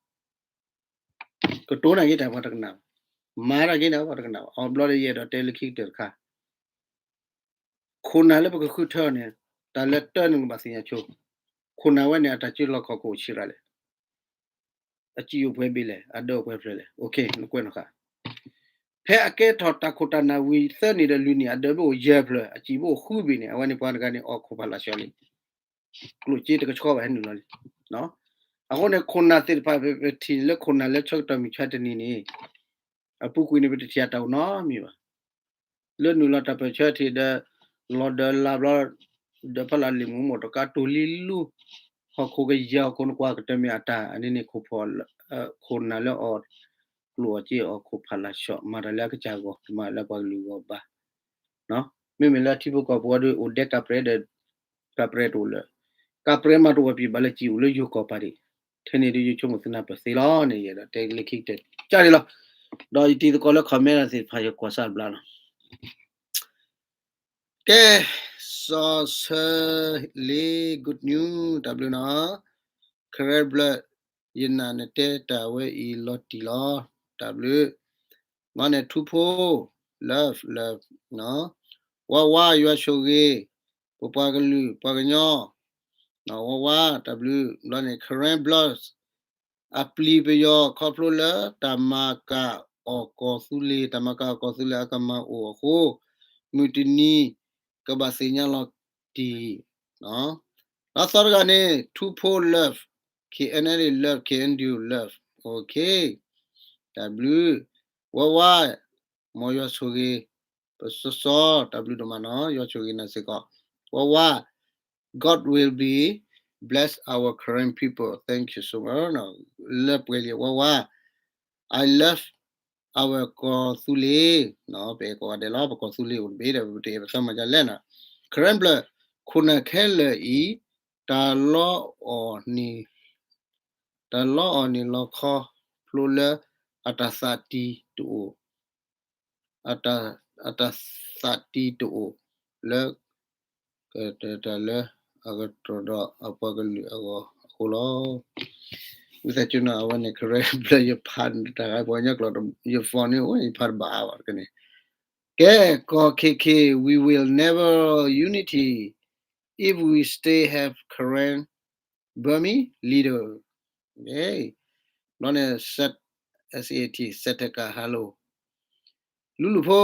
ကတိၤနာ်က့တၢ်ပှၤတကနၣ်ဘၣ်, မၤနာ်က့တၢ်ပှၤတကနၣ်ဘၣ်, အီၤဘျီဒီးယအဲၣ်ဒိးတဲလၢခံကတၢၢ်တခါ ခိၣ်နၢ်လၢပကဃုထၢန့ၣ်, တၢ်လၢတၢ်န့ၣ်ကဘၣ်သ့ၣ်ညါဆိ, ခိၣ်နၢ်ဝဲန့ၣ် အတၢ်စုလီၢ်ခီၣ်ခိၣ်ဆံးရၤလဲၣ်, အစံၣ်အိၣ်ပှဲၤဘ့ၣ်လဲၣ်, အဒၢးအိၣ်ပှဲၤဖျၢၣ်လဲၣ်, နကွဲးနီၣ်ဃာ်, ဖဲအကဲထီၣ်တၢ်ခိၣ်တၢ်နၢ်ဝံၤသၢနံၣ်ဒီးလွံၢ်နံၣ် အဒၢးဘၣ်အိၣ်ယဲၢ်ဖျၢၣ် အစံၣ်ဘၣ်အိၣ်ဃုဘ့ၣ်န့ၣ် အဝဲန့ၣ်ပှၤတဂၤန့ၣ် အီၣ်ခိၣ်ဖးလာ်ဆှီလံ, ကျိၣ်စ့တကဆှီဘၣ်ဟဲနုာ်လီၤလံ, အဃိန့ၣ် ခိၣ်နၢ်သ့ၣ်တဖၣ် ပထံၣ်လၢခိၣ်နၢ်လၢဆၢကတီၢ်မုၢ်ဆါတနံၤန့ၣ်, အပူၤကွံာ်န့ၣ် ပတထံၣ်အတၢ်အိၣ်နီတမံၤဘၣ် လၢနုာ်လီၤတၢ်ပၢၢ်ဆၢထံးဒီး လီၤဒၢးလၢ်ဘျီ, ဒီးဖးလၢလံာ်မူမီၢ်တကးတိၢ်လံလူ, ဟီၣ်ခိၣ်ကယဲၢ်ဟီၣ်ခိၣ်နကွၢ်ကတၢၢ်မ့ၢ်အတၢ် အန့ၣ်န့ၣ် ခိၣ်ဖီ, ခိၣ်နၢ်လၢအီၣ်ကျိၣ်အီၣ်စ့အီၣ်ခိၣ်ဖးလာ်ဆှီ မၤတၢ်လၢအကစၢ်အဂီၢ် တမၤလၢပှၤကလုာ်အဂီၢ်ဘၣ်. မ့မ့ၢ်လၢထံဖိကီၢ်ဖိဒီး အိၣ်ဒဲကပြဲဒီး ကပြဲတအိၣ်လၢၤ, ကပြဲမးတအိၣ်ပှၤဘၣ်လၢစံၣ်အိၣ်လၢယိၤကီၢ်ပၤဒံး, ထဲန့ၣ်ဒုးယဆိကမိၣ်သုနၢ်ပၢၢ်သ့လီၤန့ၣ် ယအဲၣ်ဒိးတဲလၢခံကတၢၢ်ကၢ်န့ၣ်လီၤ. ဒီးယတံၤသကိးလၢ comment သ့ၣ်တဖၣ် ယကွၢ်စၢ်တဘျီလီၤ. ကဲ, စီၤဆၢလ့ good news တၢ်ဘျုးနီၤ, Karen Blood ယနာ်နတဲတၢ်ဝဲအံၤလီၤတံၢ်လီၤ, တၢ်ဘျုး, မ့ၢ်န့ၣ် ထူဖိ, love love, ဝါဝါ ယွၤဆိၣ်ဂ့ၤ, ပပှၤကလုာ်ပှၤကညီ, ဝါဝါ တၢ်ဘျုး, ဘျီန့ၣ် Karen Blood အပျံၤပယီၤခီဖျိလၢတၢ်မၤကၣ်အီၣ်ကီၢ်သူလ့ၤ, တၢ်မၤကၣ်အီၣ်ကီၢ်သူလ့ၤအကမၤအိၣ်အဃိ, မုၢ်တနံၤကဘၣ်သ့ၣ်ညါလီၤတံၢ်, ဒီးသီတဂၤန့ၣ် ထူဖိ love, K N L A love, K N D O love, okay, တၢ်ဘျုး, ဝါဝါ, မ်ယွၤဆိၣ်ဂ့ၤ, ပစီစီ, တၢ်ဘျုးဒိၣ်မးနီၤ, ယွၤဆိၣ်ဂ့ၤနၤစ့ၢ်ကီး, ဝါဝါ God will be bless our Karen people. Thank you so much. လၢပှဲၤလံဝါဝါ, I love our ကီၢ်သူလ့ၤ, ပအဲၣ်ကိးဂၤဒဲးလီၤ, ပကီၢ်သူလ့ၤအိၣ်တဘ့ၣ်ဒီး ပတအဲၣ်ပသးမၤဒ်လဲၣ်နီၤ. Karen Blood, ခိၣ်နၢ်ခဲလၢာ်အံၤ တၢ်လီအီၣ်န့ၣ်, တၢ်လီအီၣ်န့ၣ်လီၤခီဖျိလၢအတၢ်သးတံၢ်တအိၣ်, အတၢ် အတၢ်သးတံၢ်တအိၣ်လၢ ကတၢၢ်တၢ်လၢ အကတၢၢ်ဒီးအပှၤကလုာ်အဂီၢ်အဃိလီၤ. ဝံသးစူၤနီၤ အဝဲန့ၣ် Karen ဘျၢယဖးတၢ်ဂၤ ပှၤကညီကျိာ် ယ font န့ၣ် အိၣ် ယဖးတဘၣ်အါဘၣ်တက့ၢ်န့ၣ်. ကဲ ကီၢ် K K, we will never unity if we stay have Karen Burmese leader. ဘျီန့ၣ် S A T, Sataka Hello, လူလူဖိ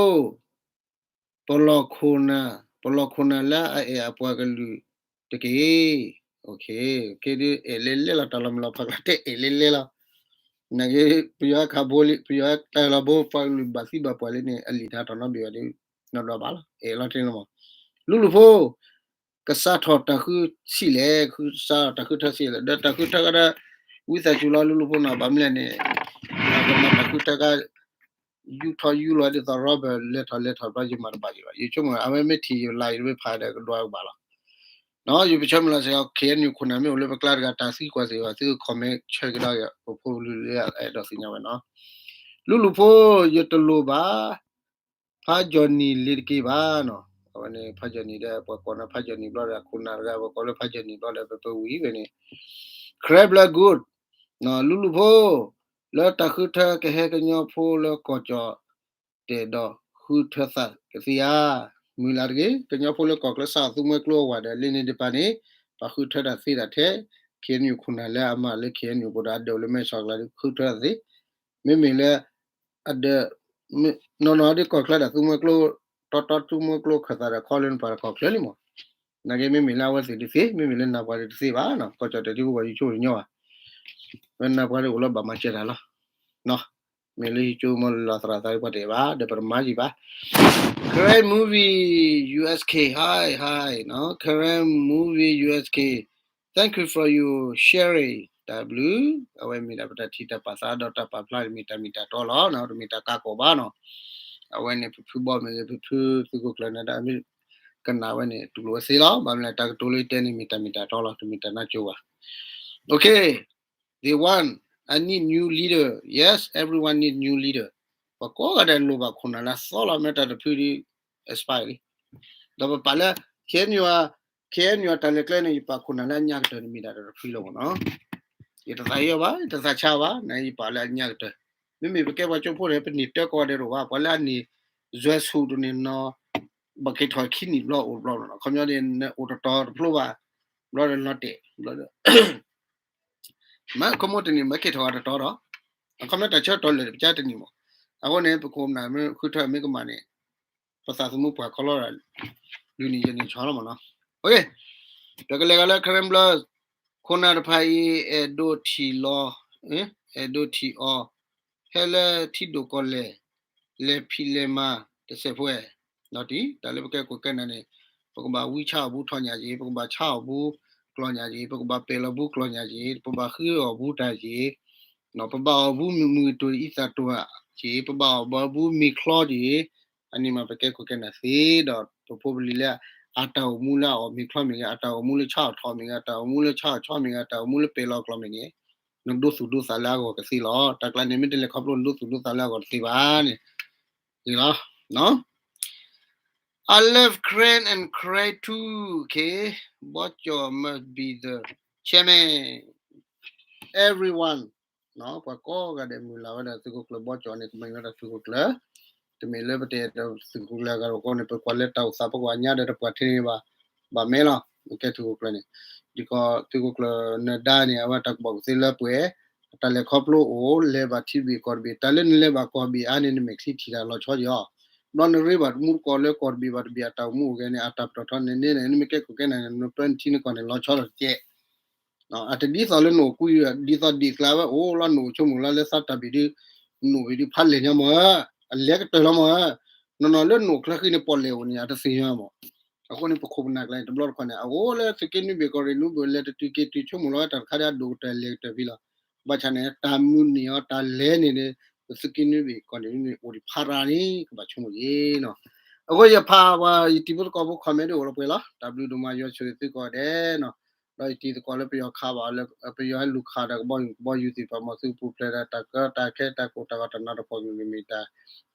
ပလီၢ်ခိၣ်နၢ်, ပလီၢ်ခိၣ်နၢ်လၢအအဲၣ်အပှၤကလုာ်တက့ၢ်. ကဲဒ်အဲၣ်လဲလဲလီၤ တၢ်လီၤမုၢ်လီၤဖးကျါတဲအဲၣ်လဲလဲလီၤ. နာ်က့ ပယီၤခးဘိလံ ပယီၤတၢ်လီၤဘိ ပှၤကလုာ်ဘၣ်သံဘၣ်ပှၢ်လံန့ၣ် အလံာ်တၢ်ထီၣ်နီတဘ့ၣ်ဘၣ်ဒီး နီၢ်ဒွးဘၣ်လီၤ အဲၣ်လီၤတ့ၢ်လီၤမး. လူလူဖိ ကစးထီၣ်တၢ်ဃုဆံးလဲၣ်, ကစးထီၣ်တၢ်ဃုထၢဆံးလဲၣ်, ဒီးတၢ်ဃုထၢကဒီး ဝံသးစူၤလီၤ လူလူဖိနီၤ ဘၣ်မနုၤလဲၣ်န့ၣ် ကမၤတၢ်ဃုထၢက ယူထီၣ်ယူလီၤဒ်သိး Robert လဲၤထီၣ်လဲၤထီၣ်ဘျီ ယမၤတဘၣ်ယံၤဘၣ်, ယဆိကမိၣ် အဝဲမ့ၢ်ထံၣ်ယလၢ်ယတဘ့ၣ်ဖးဒီးကဒွးကဘၣ်လီၤ. ယပဆၢမုၢ်လၢ်စ့ၢ်ကီး K N U ခိၣ်နၢ်မ့ၢ်အိၣ်လၢပကျါတဂၤ တၢ်သံကွၢ်စ့ၢ်ကီး သု comment ဆၢကဒါက့ၤ ပဖိပလံၤလၢအဲၣ်ဒိးသ့ၣ်ညါဝဲနီၤ. လူလူဖိ ယတလိၣ်ဘၣ် ဖးကၠီၣ်နံၣ်လ့ၤတက့ၢ်ဘၣ်နီၤ. အဝဲန့ၣ် ဖးကၠီၣ်နံၣ်ဒီး ပှၤကိးန့ၣ် ဖးကၠီၣ်နံၣ်ဘျီဒီး ခိၣ်နၢ်တဂၤ ပှၤကိးလၢဖးကၠီၣ်နံၣ်ဘျီဒီး ပပဝံၤဝဲန့ၣ် Karen Blood Good လူလူဖိ လၢတၢ်ဃုထၢကဟဲကညီဖိလၢကီၢ်ကၠီၣ်တဲာ်ဒီး ဃုထၢသးကသ့ဧါ. မုၢ်လၢ်တဂ့ၤ ကညီဖိလၢကီၢ်ချၢစးထီၣ်သူမှဲကျိအဝဲဒီး လၢန့ၣ်တပၤန့ၣ် ပှၤဃုထၢတၢ်သ့တၢ်ထဲ K N U ခိၣ်နၢ်လၢအမၤလၢ K N U ပဒိၣ်အဒိၣ်လၢမဲဆီးကျါဒီး ဃုထၢတၢ်သ့, မ့မ့ၢ်လၢ အဒၢး နီၢ်နီၢ်ဒ်ကီၢ်ချၢဒီးသူမှဲကျိ တီတီသူမှဲကျိခၢၣ်သးဒီးခီလၢနပှၤတကီၢ်ချၢလံမး. နာ်က့မ့မ့ၢ်လၢအဝဲသ့ၣ်တသ့ မ့မ့ၢ်လၢနၢ်ပှၤတသ့ဘၣ်နီၤ, ကီၢ်ကၠီၣ်တဲာ်ဒ်ပဝဲယဆိကမိၣ်ညီဘၣ်, ဝဲနၢ်ပှၤဒ်အိၣ်လၢဘၣ်မၤစၢၤတၢ်လီၤ. မ့ၢ်လၢယဆိကမိၣ်လီၤသရၣ်သးဒ်ပှၤတအဲၣ်ဘၣ် ဒီးပတမၤယံၤဘၣ်. Karen Movie U S K, hi, hi, Karen Movie U S K, thank you for your sharing, တၢ်ဘျုး, အဝဲမ့ၢ်ဒၣ်ပတၢ်ထံၣ်တၢ်ပာ်သးဒီးတၢ်ပာ်ဖျါန့ၣ် မ့ၢ်တၢ်မ့ၢ်တၢ်တီလီၤ, တမ့ၢ်တၢ်ကးကီၢ်ဘၣ်နီၤ. အဝဲန့ၣ် ပဖုဘီမ့ၢ်ဂ့ၤ ပဖုသုးခိၣ်ကျၢၢ်နၢၤဒါမ့ၢ် ကနၣ်ဝဲန့ၣ် တူၢ်လိာ်ဝဲသ့လီၤ, ဘၣ်မနုၤလဲၣ် တၢ်ကတိၤလၢတဲန့ၣ် မ့ၢ်တၢ်မ့ၢ်တၢ်တီလီၤ, တမ့ၢ်တၢ်နါကၠိဘၣ်. Okay, they want, I need new leader. Yes, everyone need new leader. ပှၤကိးဂၤဒဲးလိၣ်ဘၣ်ခိၣ်နၢ်လၢအသီလီၤ မ့ၢ်တၢ်တဖုဒ် expire လံ. ဒီးပပာ်လၢ K N U, K N U တၢ်လဲၤကျဲန့ၣ် ယပာ်ခိၣ်နၢ်လၢအညါကတၢၢ်န့ၣ် မ့ၢ်ဒၣ်တၢ်တဖုလီၤမးနီၤ. ယတသးဟ့အီၤဘၣ်, ယတသးဆါအီၤဘၣ်, နယပာ်လၢအညါကတၢၢ်. မ့မ့ၢ်ပကဲပှၤကၠိဖိန့ၣ် ပန့ၢ်တၢ်ကိးဂၤဒဲးတအိၣ်ဘၣ်, ပှၤလၢအန့ၢ် ဇွဲဆူၣ်တန့ၢ်နီၤ ဘၣ်က့ၤထီၣ်ခံနံၣ်ဘျီအိၣ်တဘျီနီၤ, ခီပညီန့ၣ် နအိၣ်တတီၤတဖျိဘၣ်, ဘျီဒီးလီၤတဲာ်, ဘျီဒီး မ့ၢ်ခီမိၣ်တနံၣ် မ့ၢ်က့ၤထီၣ်အတတီၤဒီး အခီပညီတၢ်ဆၢကတီၢ်လၢာ်ပကါတနံၣ်မး. အဃိန့ၣ် ပခိၣ်ပနၢ်မ့ၢ်ဃုထၢမ့ၢ်ကမၣ်န့ၣ် ပသးသမူပှၤခီလီၤဒၣ် ဒုးန့ၣ်ယဲန့ၣ်ဆီလီၤမးနီၤ. ပကလဲၤကဒီးလၢ Karen Blood, ခိၣ်နၢ်တဖၣ်အံၤ အဲၣ်ဒိးထံၣ်လီၤ, အဲၣ်ဒိးထံၣ်အီၤ ဟဲလၢထံဒိၣ်ကီၢ်လဲၢ် လဲၤဖံးလဲၤမၤတစဲးဖိဝဲ နီတံၢ် တၢ်လၢပကဲခိၣ်ကဲနၢ်န့ၣ် ပကဘၣ်ဝံဆါအီၣ်ဘူးထီၣ်ညၣ်က့ၤ, ပကဘၣ်ဆါအီၣ်ဘူးကျီၢ်ညၣ်က့ၤ, ပကဘၣ်ပဲာ်လီၤဘူးကျီၢ်ညၣ်က့ၤ, ပဘၣ်ဃုအီၣ်ဘူးတၢ်က့ၤ, ပဘၣ်အီၣ်ဘူးမုၢ်မုၢ်တိၢ်အံသၣ်တိၢ်က့ၤ, ပဘၣ်အီၣ်ဘူးမ့ၤချီက့ၤ, အန့ၣ်မးပကဲခိၣ်ကဲနၢ်သ့ဒီး ပဖိပလံၤလၢ အတၢ်အိၣ်မူလၢအအီၣ်မ့ၤချီမ့ၢ်ဂ့ၤ, အတၢ်အိၣ်မူလၢဆါအီၣ်ထီၣ်မ့ၢ်ဂ့ၤ, အတၢ်အိၣ်မူလၢဆါအီၣ်ဆီမ့ၢ်ဂ့ၤ, အတၢ်အိၣ်မူလၢပဲာ်လီၤကျီၢ်မ့ၢ်ဂ့ၤ, နဒိသူၣ်ဒိသးလၢအဂီၢ်ကသ့လီၤ. တၢ်ကျါန့ၣ် မ့ၢ်တလဲၤခီဖျိနဒိသူၣ်ဒိသးလၢအဂီၢ်တသ့ဘၣ်န့ၣ် ဂ့ၤလီၤ. I love Karen and Karen too, okay. ဘီကၠီၣ် must be the chairman. Everyone, ပှၤကိးဂၤဒဲးမုၢ်လၢ်ဝဲဒၣ်သုးခိၣ်ကျၢၢ်ဘီကၠီၣ်န့ၣ် ကမ့ၢ်ဝဲဒၣ်သုးခိၣ်ကျၢၢ်, တမ့ၢ်လၢပတဲဒီးသုးခိၣ်ကျၢၢ်အဂၤတကိးန့ၣ် ပကွၢ်လၢတၢ်အိၣ်သး ပကွၢ်ညါဒီးတပှၢ်ထဲန့ၣ်ဘၣ်, ဘၣ်မဲလီၤ. ကဲသုးခိၣ်ကျၢၢ်န့ၣ် ဒ်သိးသုးခိၣ်ကျၢၢ်နၢၤဒါန့ၣ် အဝဲတၢ်ကူၣ်ဘၣ်ကူၣ်သ့လၢပှဲၤ, တၢ်လဲၤခီဖျိအိၣ် လဲၤဘၣ်ထံတဘ့ၣ်ကီၢ်တဘ့ၣ်, တၢ်လၢနလဲၤဘၣ်ကီၢ်ဘ့ၣ်အါန့ၣ် နမဲာ်ချံထံၣ်တၢ်လီၤဆီက့ၤအီၤ, ဘျီနရ့ဘၣ်တမူတကိးလၢကီၢ်တဘ့ၣ်ဘၣ်တဘ့ၣ်အတၢ်အိၣ်မူအိၣ်ဂဲၤန့ၣ် အတၢ်ပတီၢ်ထီန့ၣ်န့ၣ် နမ့ၢ်ကဲခိၣ်ကဲနၢ်န့ၣ် နပၢနထံနကီၢ်န့ၣ် လီၤဆီလီၤတကဲး အတဒ်သိးလၢနအိၣ်ကွံာ် ဒ်သိးဒ်ကျါဝဲအိၣ်လီၤ နအိၣ်ဆိကမိၣ်လီၤလၢသးတၢ်ဘ့ၣ်ဒုး နအိၣ်ဘ့ၣ်ဒုးဖးလဲၢ်ညါမး, အလဲၤကတၢၢ်လီၤမး, နီၢ်နီၢ်လၢနအိၣ်ချၢဃံန့ၣ် ပီၣ်လဲၣ်အိၣ်န့ၣ် အတသ့ၣ်ညါမး. အဃိန့ၣ် ပခိၣ်ပနၢ်ကျါန့ၣ် တဘျီတခီၣ်န့ၣ် အအိၣ်လၢသုးက့နွံဘ့ၣ်ကီၢ်ရ့ၣ်နွံဘ့ၣ် လဲၤတတုၤက့ၤတုၤ ဆိကမိၣ်လီၤဝဲတၢ်တခါဒီးအဒိၣ်ကတၢၢ်လဲၤကတၢၢ်ဖဲလီၤ. ဘၣ်ဆၣ်န့ၣ် တၢ်မုၢ်နံၤအီၤ တၢ်လဲၤန့ၣ်န့ၣ် ပသုးက့နွံဘ့ၣ်ကီၢ်ရ့ၣ်နွံဘ့ၣ်အိၣ်ဒံးဖးရၤန့ၣ် ကဘၣ်ဆိကမိၣ်က့ၤနီၤ. အဃိယဖးဝဲ ယတံၤဖိသကိးဖိ comment ဒ်အိၣ်လီၤပှဲၤလီၤ. တၢ်ဘျုးဒိၣ်မး ယွၤဆိၣ်ဂ့ၤသုကိးဂၤဒဲးနီၤ. ဒီးယတံၤသကိးလၢပယီၤခးဘၣ်လၢ ပယီၤဟဲလူၤခးဒီးကဘီယူၤ ကဘီယူၤသ့ၣ်တဖၣ် မ့ၢ်သုပူၤဖျဲးဒီးတၢ်ကၢတၢ်ခဲတၢ်ကိၢ်တၢ်ဂီၤတၢ်နးတၢ်ဖှီၣ်မ့ၢ်ဂ့ၤမ့ၢ်ဂ့ၤ တၢ်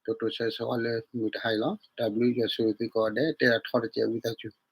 တိၢ်တိၢ်ဆဲးဆဲးအီၤလၢမုၢ်တဟါအံၤလီၤ. တၢ်ဘျုးယွၤဆိၣ်ဂ့ၤသုကိးဂၤဒဲး တဲဒၣ်ထီတစဲးဝံသးစူၤ